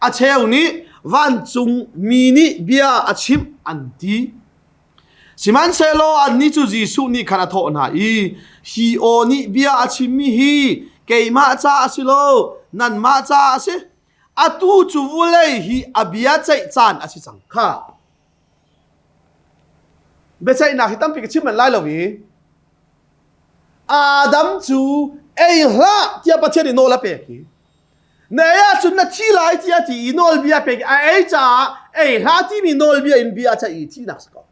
a cheu nih vancung mi nih bia a chimh an ti sihmanhsehlaw annih cu Jesuh nih khan a thawh hna i hi aw nih bia a chimmi hi keimah ca a si lo nanmah ca a si atu cu vulei hi a bia ceih caan a si cang kha biaceihnak hi tampi ka chim manh lai lo i Adam cu ei hlah tiah Pathian nih nawl a pek i na ei ahcun na thi lai tiah ti i nawlbia pek a ei caah ei hlah timi nawlbia in bia a ceih i thihnak si ko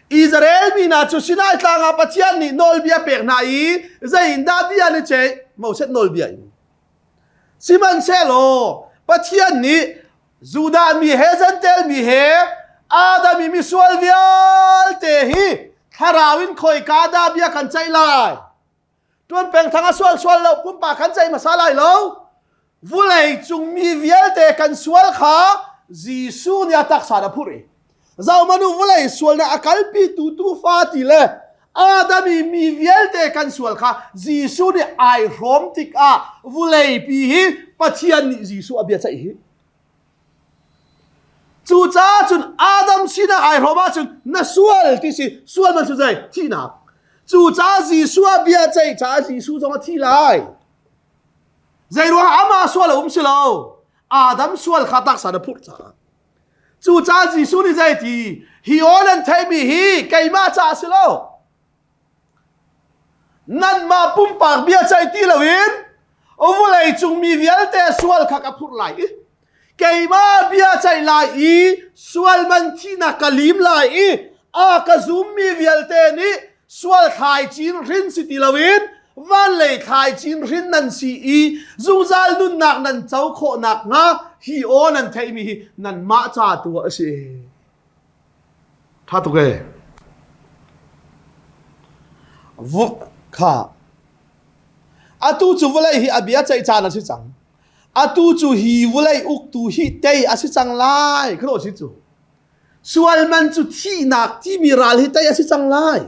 Israel mi hna cu Sinai tlang ah Pathian nih nawlbia pek hna i zei in dah bia an i ceih Moses nawlbia in Sihmanhsehlaw Pathian nih Judah mi he Jentail mi he Adam i misual vialte hi thlarau in khoika dah bia kan ceih lai? Tuan peng thang a sual sual lo pumpak kan ceih hmasa lai lo. Vulei cung mi vialte kan sual kha Jesuh nih a taksa a phurh i Zohmanu vawlei sualnak a kalpitu tuufa ti le Adam i mi vialte kan sual kha Jesuh nih ai hrawm tikah vuleipi hi Pathian nih Jesuh a bia ceih hi. Cucaah cun Adam sinak ai hrawm ahcun na sual ti si sual man cu zei thihnak. Cucaah Jesuh a bia ceih caah Jesuh zong a thi lai. Zei ruangah amah sual a um si lo. Adam sual kha taksa na phurh caah. Cucaah Jesuh nih zei ti hi aw nan theihmi hi keimah caah si lo. Nanmah pumpak bia ceih ti loin vawlei cung mi vialte sual kha ka phurh lai i keimah bia ceih lai i sual man thihnak ka lim lai i a ka zummi vialte nih sual thlaicin hrin si ti loin vanlei thlaicin hrin nan si i zungzal nunnak nan co khawh nakhnga hi aw nan theihmi hi nanmah ca tu ah a si. Ṭha tuk ee. Kha. Atu cu vawlei hi a bia ceih caan a si cang. Atu cu hi vawlei uktu hi tei a si cang lai. Khano si cu. Sual man cu thihnak timi ral hi tei a si cang lai.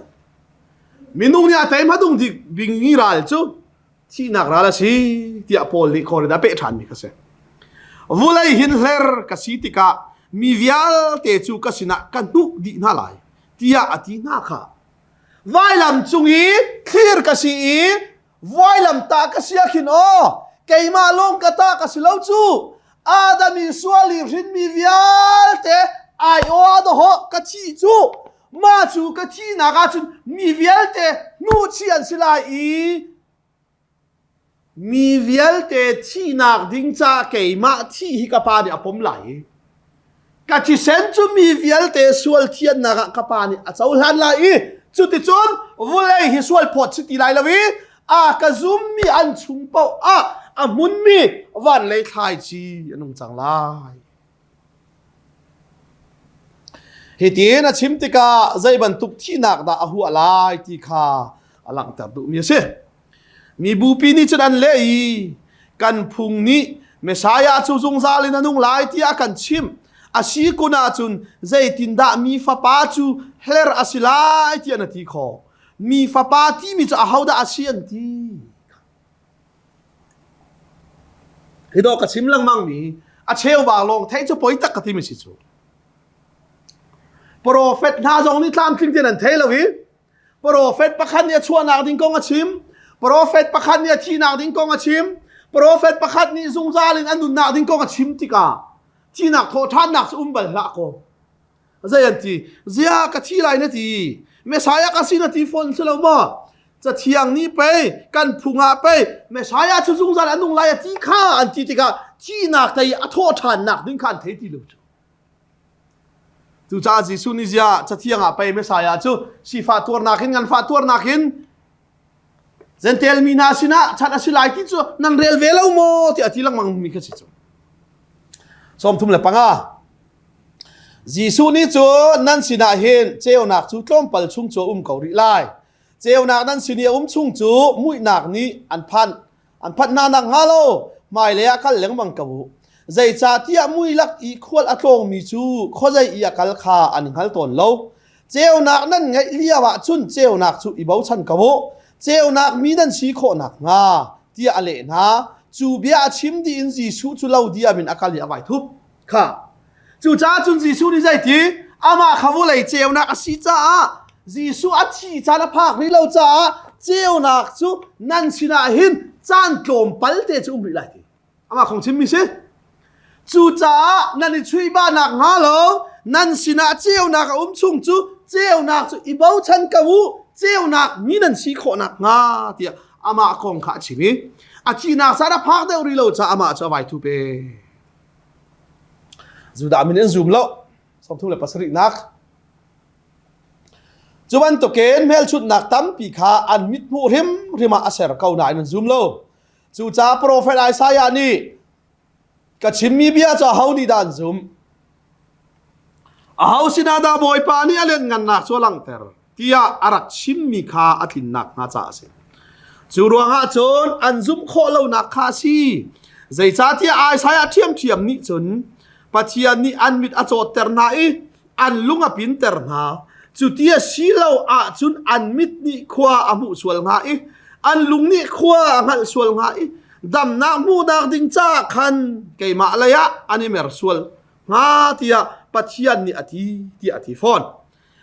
Minung nih a tei hmadung ding ral cu thihnak ral a si tiah Paul nih Korin a peh ṭhanmi kha si. Vulei hin hler ka si tikah mi vialte cu ka sinah ka hnuk dih hna lai tiah a ti hna kha. Vailam cung i thlir ka si i vailam ta ka si ah khin aw keimah lawng ka ta ka si lo cu Adam i sual i hrinmi vialte ai aw ah dawhawh ka thi cu mah cu ka thihnak ahcun mi vialte hnuhchih an si lai i mi vialte thihnak ding ca keimah thih hi ka pa nih a pom lai i ka thisen cu mi vialte sual thiannak ah ka pa nih a cohlan lai i cuticun vulei hi sual phawt si ti lai lo i a ka zummi an chung paoh ah a hmunmi van lei thlaici an um cang lai. Hitin a chim tikah zei bantuk thihnak dah a huah lai ti kha a langhter duhmi a si. Mi bupi nih cun an leh i kan phung nih Messiah cu zungzal in a nung lai tiah a kan chimh. A si kun ahcun zeitindah mi fapa cu hler a si lai tiah na ti khawh. Mi fapa timi cu ahodah a si an ti. Hi dawh ka chim lengmang mi a cheuba lawng theih cu poi tak ka timi si cu. Profet hna zong nih tlamtling tein an thei lo i profet pakhat nih a chuahnak ding kong a chim, profet pakhat nih a thihnak ding kong a chim, profet pakhat nih zungzal in a nunnak ding kong a chim tikah thihnak thawhṭhannak cu um bal hlah kaw Zei an ti? Zia ka thi lai na ti. Messiah ka si na ti fawn si lo maw? Cathiang nih pei kan phung ah pei Messiah cu zungzal a nung lai a ti kha an ti tikah thihnak tei a thawh ṭhannak ding kha an thei ti lo cu. Cucaah Jesuh nih zia cathiang ah pei Messiah cu sifah tuarnak in nganfah tuarnak in Gentel mi hna sinah chan a si lai ti cu nan rel ve lo maw tiah a ti lengmang mi kha si cu. 35 Jesuh nih cun nan sinah hin ceunak cu tlawmpal chung cu a um ko rih lai. Ceunak nan sin i a um chung cu muihnak nih an phanh. An phanh hna nak hnga lo hmailei ah kal lengmang ko u. Zeicahtiah mui lak i khual a tlawngmi cu khuazei i a kal kha an i hngal tawn lo. Ceunak nan ngeih lio ah cun ceunak cu i bochan ko u. Ceunak mi nan si khawh nakhnga tiah a leh hna. Cu bia a chim dih in Jesuh cu lo diam in a kal i a vai thup. Kha. Cucaah cun Jesuh nih zeiti? Amah kha vawlei ceunak a si caah Jesuh a thi caan a phak rih lo caah ceunak cu nan sinah hin caan tlawmpal te cu um rih lai ti. Amah khong chimmi si. Cucaah nan i chuihbah nak hnga lo nan sinah ceunak a um chung cu ceunak cu i bochan ko u ceunak mi nan si khawh nak hnga tiah amah kong kha a chim i a thihnak caan a phak deuh rih lo caah amah cu a vai thu pe. Judah min an zum lo. 37 nak. Cu bantukin hmelchunhnak tampi kha an mithmuh hrimhrim ah a ser ko nain an zum lo. Cucaah profet Isaiah nih ka chimmi bia cu aho nih dah an zumh? Aho sinah dah Bawipa nih a lianhngannak cu a langhter? Tiah a rak chimmi kha a tlinnak hnga caah a si. Cu ruangah cun an zumh khawh lonak kha a si. Zeicahtiah Isaiah ṭhiamṭhiam nih cun Pathian nih an mit a cawtter hna i an lung a pinter hna. Cu ti a si lo ahcun an mit nih khua a hmuh sual hnga i an lung nih khua a hngalh sual hnga i damnak hmuhnak ding caah khan keimah lei ah an i mer sual hnga tiah. Pathian nih a ti tiah a ti fawn.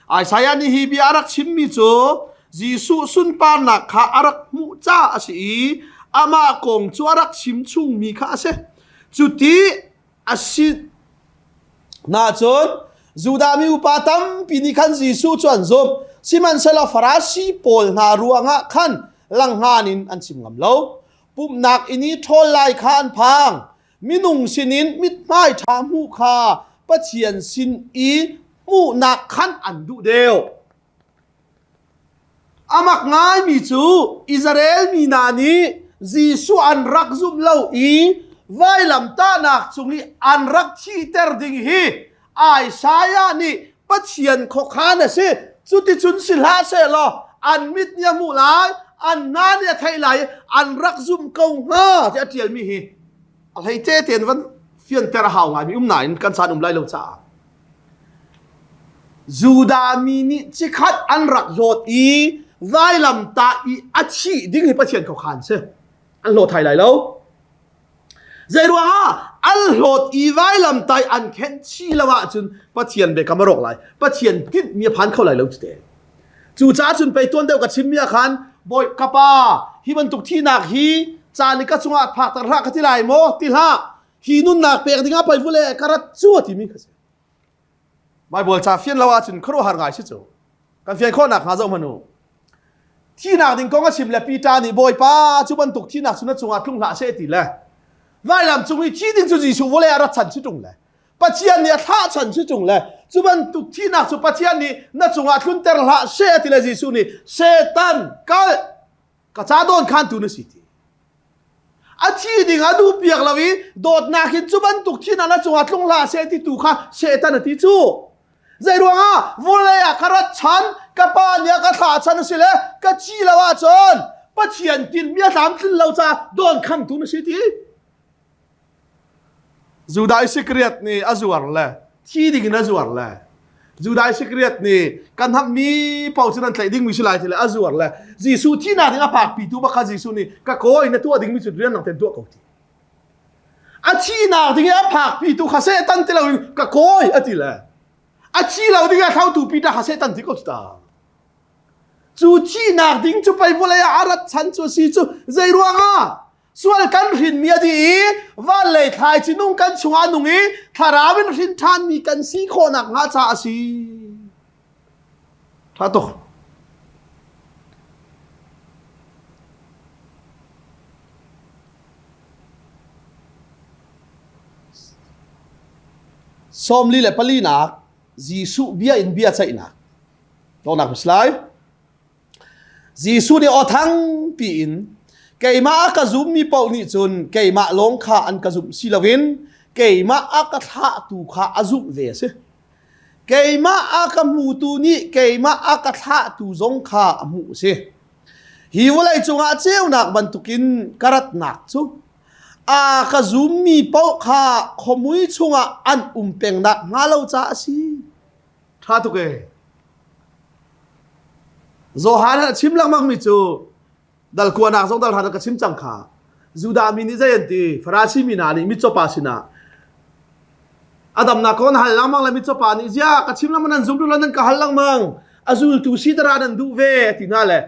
Isaiah nih hi bia a rak chimmi cu Jesuh sunparnak kha a rak hmuh caah a si i amah kong cu a rak chim chungmi kha a si. Cuti a si na cun Judah mi upa tampi nih khan Jesuh cu an zumh. Sihmanhsehlaw Farasi pawl hna ruangah khan langhngan in an chim ngam lo. Pumhnak inn i ṭhawl lai kha an phang. Minung sinin mithmai ṭha hmuh kha Pathian sin i hmuhnak khan an duh deuh. A mak ngaimi cu Israel mi hna nih Jesuh an rak zumh lo i vailamtahnak cung i an rak thihter ding hi Isaiah nih Pathian khuakhan a si. Cuticun si hlah sehlaw an mit nih a hmuh lai, an hna nih a theih lai i an rak zumh ko hnga ti a ṭialmi hi a hleice tein van fianter a hau ngaimi um nain kan caan um lai lo caah. Judah mi nih cikhat an rak hlawt i vailamtah i a thih ding hi Pathian khuakhan si. An hlawt thai lai lo. Zeiruangah an hlawt i vailamtai an khenh chih lo ahcun Pathian biakam a rawk lai. Pathian tinhmi a phan kho lai lo cu te. Cucaah cun pei tuan deuh ka chimmi ah khan bawi ka pa hi bantuk thihnak hi caan i ka cungah phakter hlah ka ti lai maw ti hlah hi nunnak pek dingah pei vule ka rat cu a timi kha si. Baibal ca fian lo ahcun khuaruahhar ngai si cu. Kan fian khawhnak hnga zoh hmanh u. Thihnak ding kong a chim le Peter nih Bawipa cu bantuk thihnak cu na cungah tlung hlah seh ti le vailam cung i thi ding cu Jesuh vawlei ah rat chan si ṭung le Pathian nih a thlah chan si ṭung le cu bantuk thihnak cu Pathian nih na cungah tlunter hlah seh ti le Jesuh nih Satan kal ka ca dawn khantu na si ti a thi ding a duh piak lo i dawtnak hin cu bantuk thihnak na cungah tlung hlah seh ti tu kha Satan a ti cu zei ruangah vulei ah ka rat chan ka pa nih a ka thlah chan a si le ka thi lo ahcun Pathian tinhmi a tlamtlin lo caah dawn khamtu na si ti Judah Iskariot nih a zuar le thi ding in a zuar le Judah Iskariot nih kan hammi paoh cu nan tlaih dingmi si lai ti le a zuar le Jesuh thihnak ding a phakpitu bak kha Jesuh nih ka kawi na tuah dingmi cu rian nang ten tuah ko ti. A thihnak ding i a phakpitu kha Satan ti loin ka kawi a ti le a thi lo ding a thlautu Peter kha Satan ti ko ta. Cu thihnak ding cu pei vawlei ah a rat chan cu a si cu zei ruangah Sual kan hrinmi a dih i van lei thlaici nung kan chungah nung i thlarau in hrin ṭhanmi kan si khawhnak hnga caah a si. Ṭha tuk. Sawmli le palinak Jesuh bia in bia ceihnak. Tawnak lai. Jesuh nih aw thangpi in keimah a ka zummi paoh nih cun keimah lawng kha an ka zumh si loin keimah a ka thlahtu kha a zumh ve a si. Keimah a ka hmutu nih keimah a ka thlahtu zong kha a hmuh a si. Hi vawlei cungah ceunak bantukin ka ratnak cu a ka zummi paoh kha khuamui chungah an um peng nakhnga lo caah a si. Ṭha tuk ee. Johan a chim lengmang mi cu dal kuanak zong dal hran ka chim cang kha. Judah mi nih zei an ti? Farasi mi hna nih mitcawpa sinah a damnak kong an hal lengmang le mitcawpa nih zia ka chim lengmang nan zum duh lo nan ka hal lengmang a zultu si dara nan duh ve a ti hna le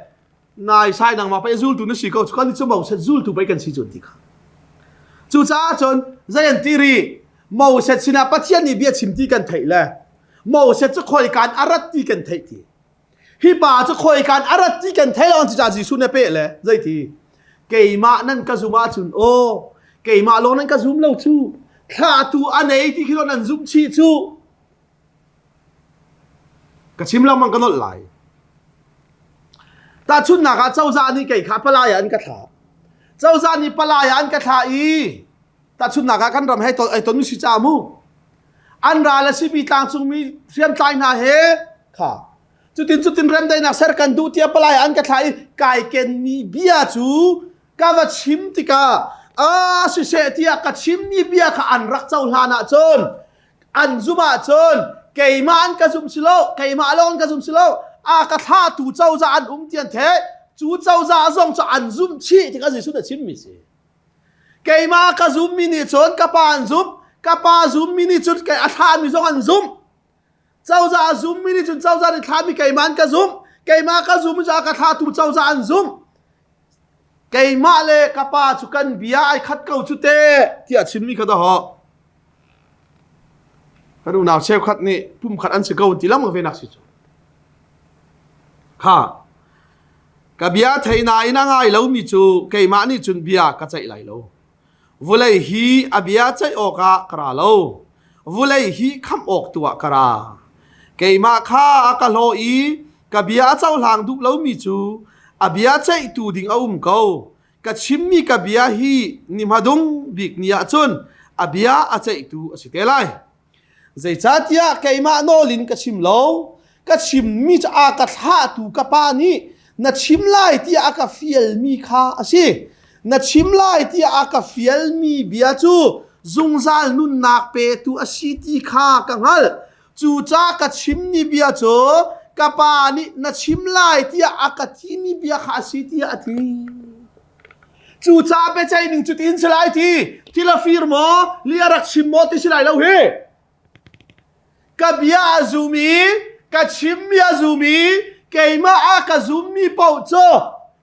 nai sai nangmah pei zultu na si ko cu kan cu Moses zultu pei kan si cu ti kha cucaah cun zei an ti rih Moses sinah Pathian nih bia chim ti kan theih le Moses cu khoikan a rat ti kan theih ti hi pa cu khoikan a rat ti kan theih lo cucaah Jesuh nih a peh le zei ti keimah nan ka zum ahcun aw keimah lawng nan ka zum lo cu thlahtu a nei ti khi nan zumh chih cu Ka chim lengmang ka nolh lai. Tahchunhnak ah cozah nih kei kha palai ah an ka thlah. Cozah nih palai ah an ka thlah i tahchunhnak ah kan ram hei ton, ei ton si ca mu. An ral a simi tlangcungmi hriamtlai hna he kha cutin cutin remdaihnak ser kan duh tiah palai ah an ka thlah i kai kenmi bia cu ka va chim tikah a siseh tiah ka chimmi bia kha an rak cohlan ahcun an zumh ahcun keimah an ka zumh si lo keimah lawng an ka zumh si lo a ka thlahtu cozah an um ti an theih cu cozah zong cu an zumh chih tikah Jesuh nih a chimmi si keimah ka zummi nih cun ka pa an zumh Ka pa zummi nih cun kei a thlahmi zong an zumh. Cozah a zummi nih cun cozah nih thlahmi keimah an ka zumh. Keimah ka zummi cu a ka thlahtu cozah an zumh. Keimah le ka pa cu kan bia ai khat ko cu te tiah chimmi kha dawh. Kan unau cheukhat nih pumkhat an si ko ti lam ve nak si cu. Kha ka bia thei nain a ngai lomi cu keimah nih cun bia ka ceih lai lo. Vulei hi a bia ceih awkah ka ra lo. Vulei hi khamh awk tu ah ka ra. Keimah kha a ka hlaw i ka bia a cohlang duh lomi cu a bia ceihtu ding a um ko. Ka chimmi ka bia hi ni hmadung bik ni ah cun a bia a ceihtu a si te lai. Zeicahtiah keimah nawl in ka chim lo, ka chimmi cu a ka thlahtu ka pa nih na chim lai tiah a ka fialmi kha a si. Na chim lai tiah a ka fialmi bia cu zungzal nunnak petu a si ti kha ka hngalh. Cucaah ka chimmi bia cu ka pa nih na chim lai tiah a ka timi bia kha a si tiah a ti. Cucaah biaceih ning cu tiin si lai ti thil a fir maw li a rak chim maw ti si lai lo hi. Ka bia a zum i ka chimmi a zum i keimah a ka zummi paoh cu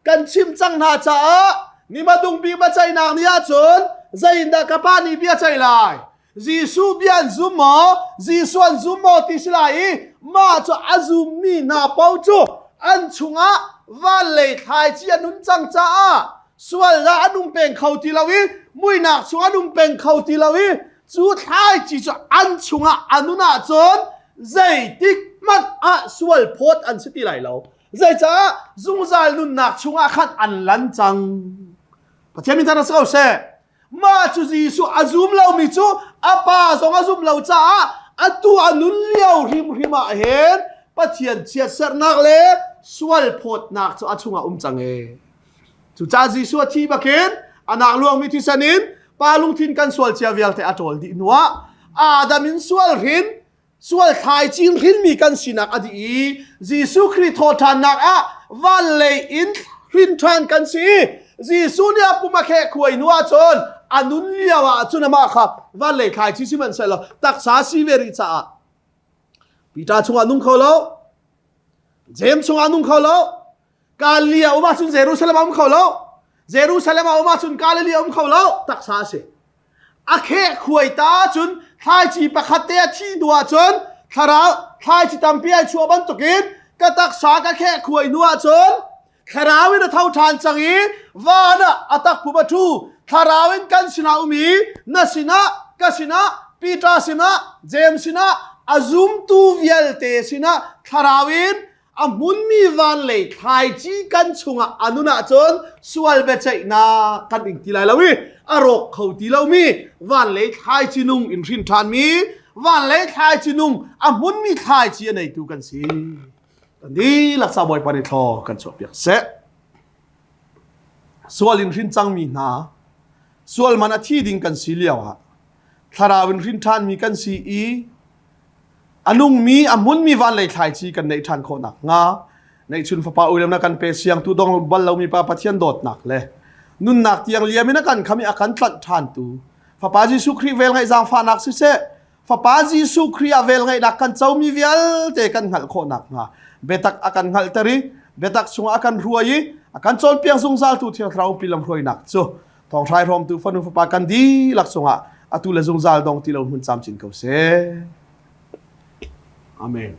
kan chim cang hna caah ni hmadung bik biaceihnak ni ahcun zeiindah ka pa nih bia ceih lai Jesuh bia an zum maw? Jesuh an zum maw ti si lai i mah cu a zummi hna paoh cu an chungah van lei thlaici an um cang caah sualnak an um peng kho ti lo i muihnak chung an um peng kho ti lo i cu thlaici cu an chungah a nun ahcun zeitik hmanh ah sual phawt an si ti lai lo. Zeicah zungzal nunnak chungah khan an lan cang. Pathian min thang si ko seh. Mah cu Jesuh a zum lomi cu a pa zong a zum lo caah atu a nun lio hrimhrim ah hin Pathian chiatserhnak le sual phawtnak cu a chungah um cang ee. Cucaah Jesuh a thi bakin a nak luangmi thisen in pa lungthin kan sual cia vialte a ṭawl dih hnuah Adam in sual hrin sual thlai cing hrinmi kan sinak a dih i Jesuh Khrih thawhṭhannak ah van lei in hrin ṭhan kan si i Jesuh nih a pum a kheh khuai hnu ahcun a nun lio ah cun amah kha van lei thlaici sihmanhsehlaw taksa si ve rih caah Peter chungah nung kho lo James chungah nung kho lo Galilee a um ahcun Jerusalem a um kho lo Jerusalem a um ahcun Galilee a um kho lo taksa a si a kheh khuai ta cun thlaici pakhat te a thi hnu ahcun thlarau thlaici tampi ai chuah bantukin ka taksa ka kheh khuai hnu ahcun thlarau in a tho ṭhan cang i van ah a takpum a ṭhu thlarau in kan sinah um i na sinah ka sinah Peter sinah James sinah a zumtu vialte sinah thlarau in a hmunmi van lei thlaici kan chungah a nun ahcun sual biaceihnak kan ing ti lai lo i a rawk kho ti lomi van lei thlaici nung in hrin ṭhanmi van lei thlaici nung a hmunmi thlaici a neitu kan si. Kan dihlak sa Bawipa nih thlaw kan chuahpiak seh. Sual in hrin cangmi hna sual man a thi ding kan si lio ah thlarau in hrin ṭhanmi kan si i A nungmi, a hmunmi van lei thlaici kan neih ṭhan khawh nakhnga neihchun fapa uilam na kan pe siangtu dong bal lomi pa Pathian dawtnak le nunnak tiang liam in a kan kham i a kan tlanh ṭhantu Fapa Jesuh Khrih velngeih zaangfahnak siseh Fapa Jesuh Khrih ah velngeihnak kan comi vialte kan hngalh khawh nakhnga biatak a kan hngalhter i biatak chungah a kan hruai i a kan cawnpiak zungzaltu Thiang Thlarau umpi lamhruainak cu thawng hrai hrawmtu fanu fapa kan dihlak cungah atu le zungzal dong ti lo hmun camcin ko seh. Amen.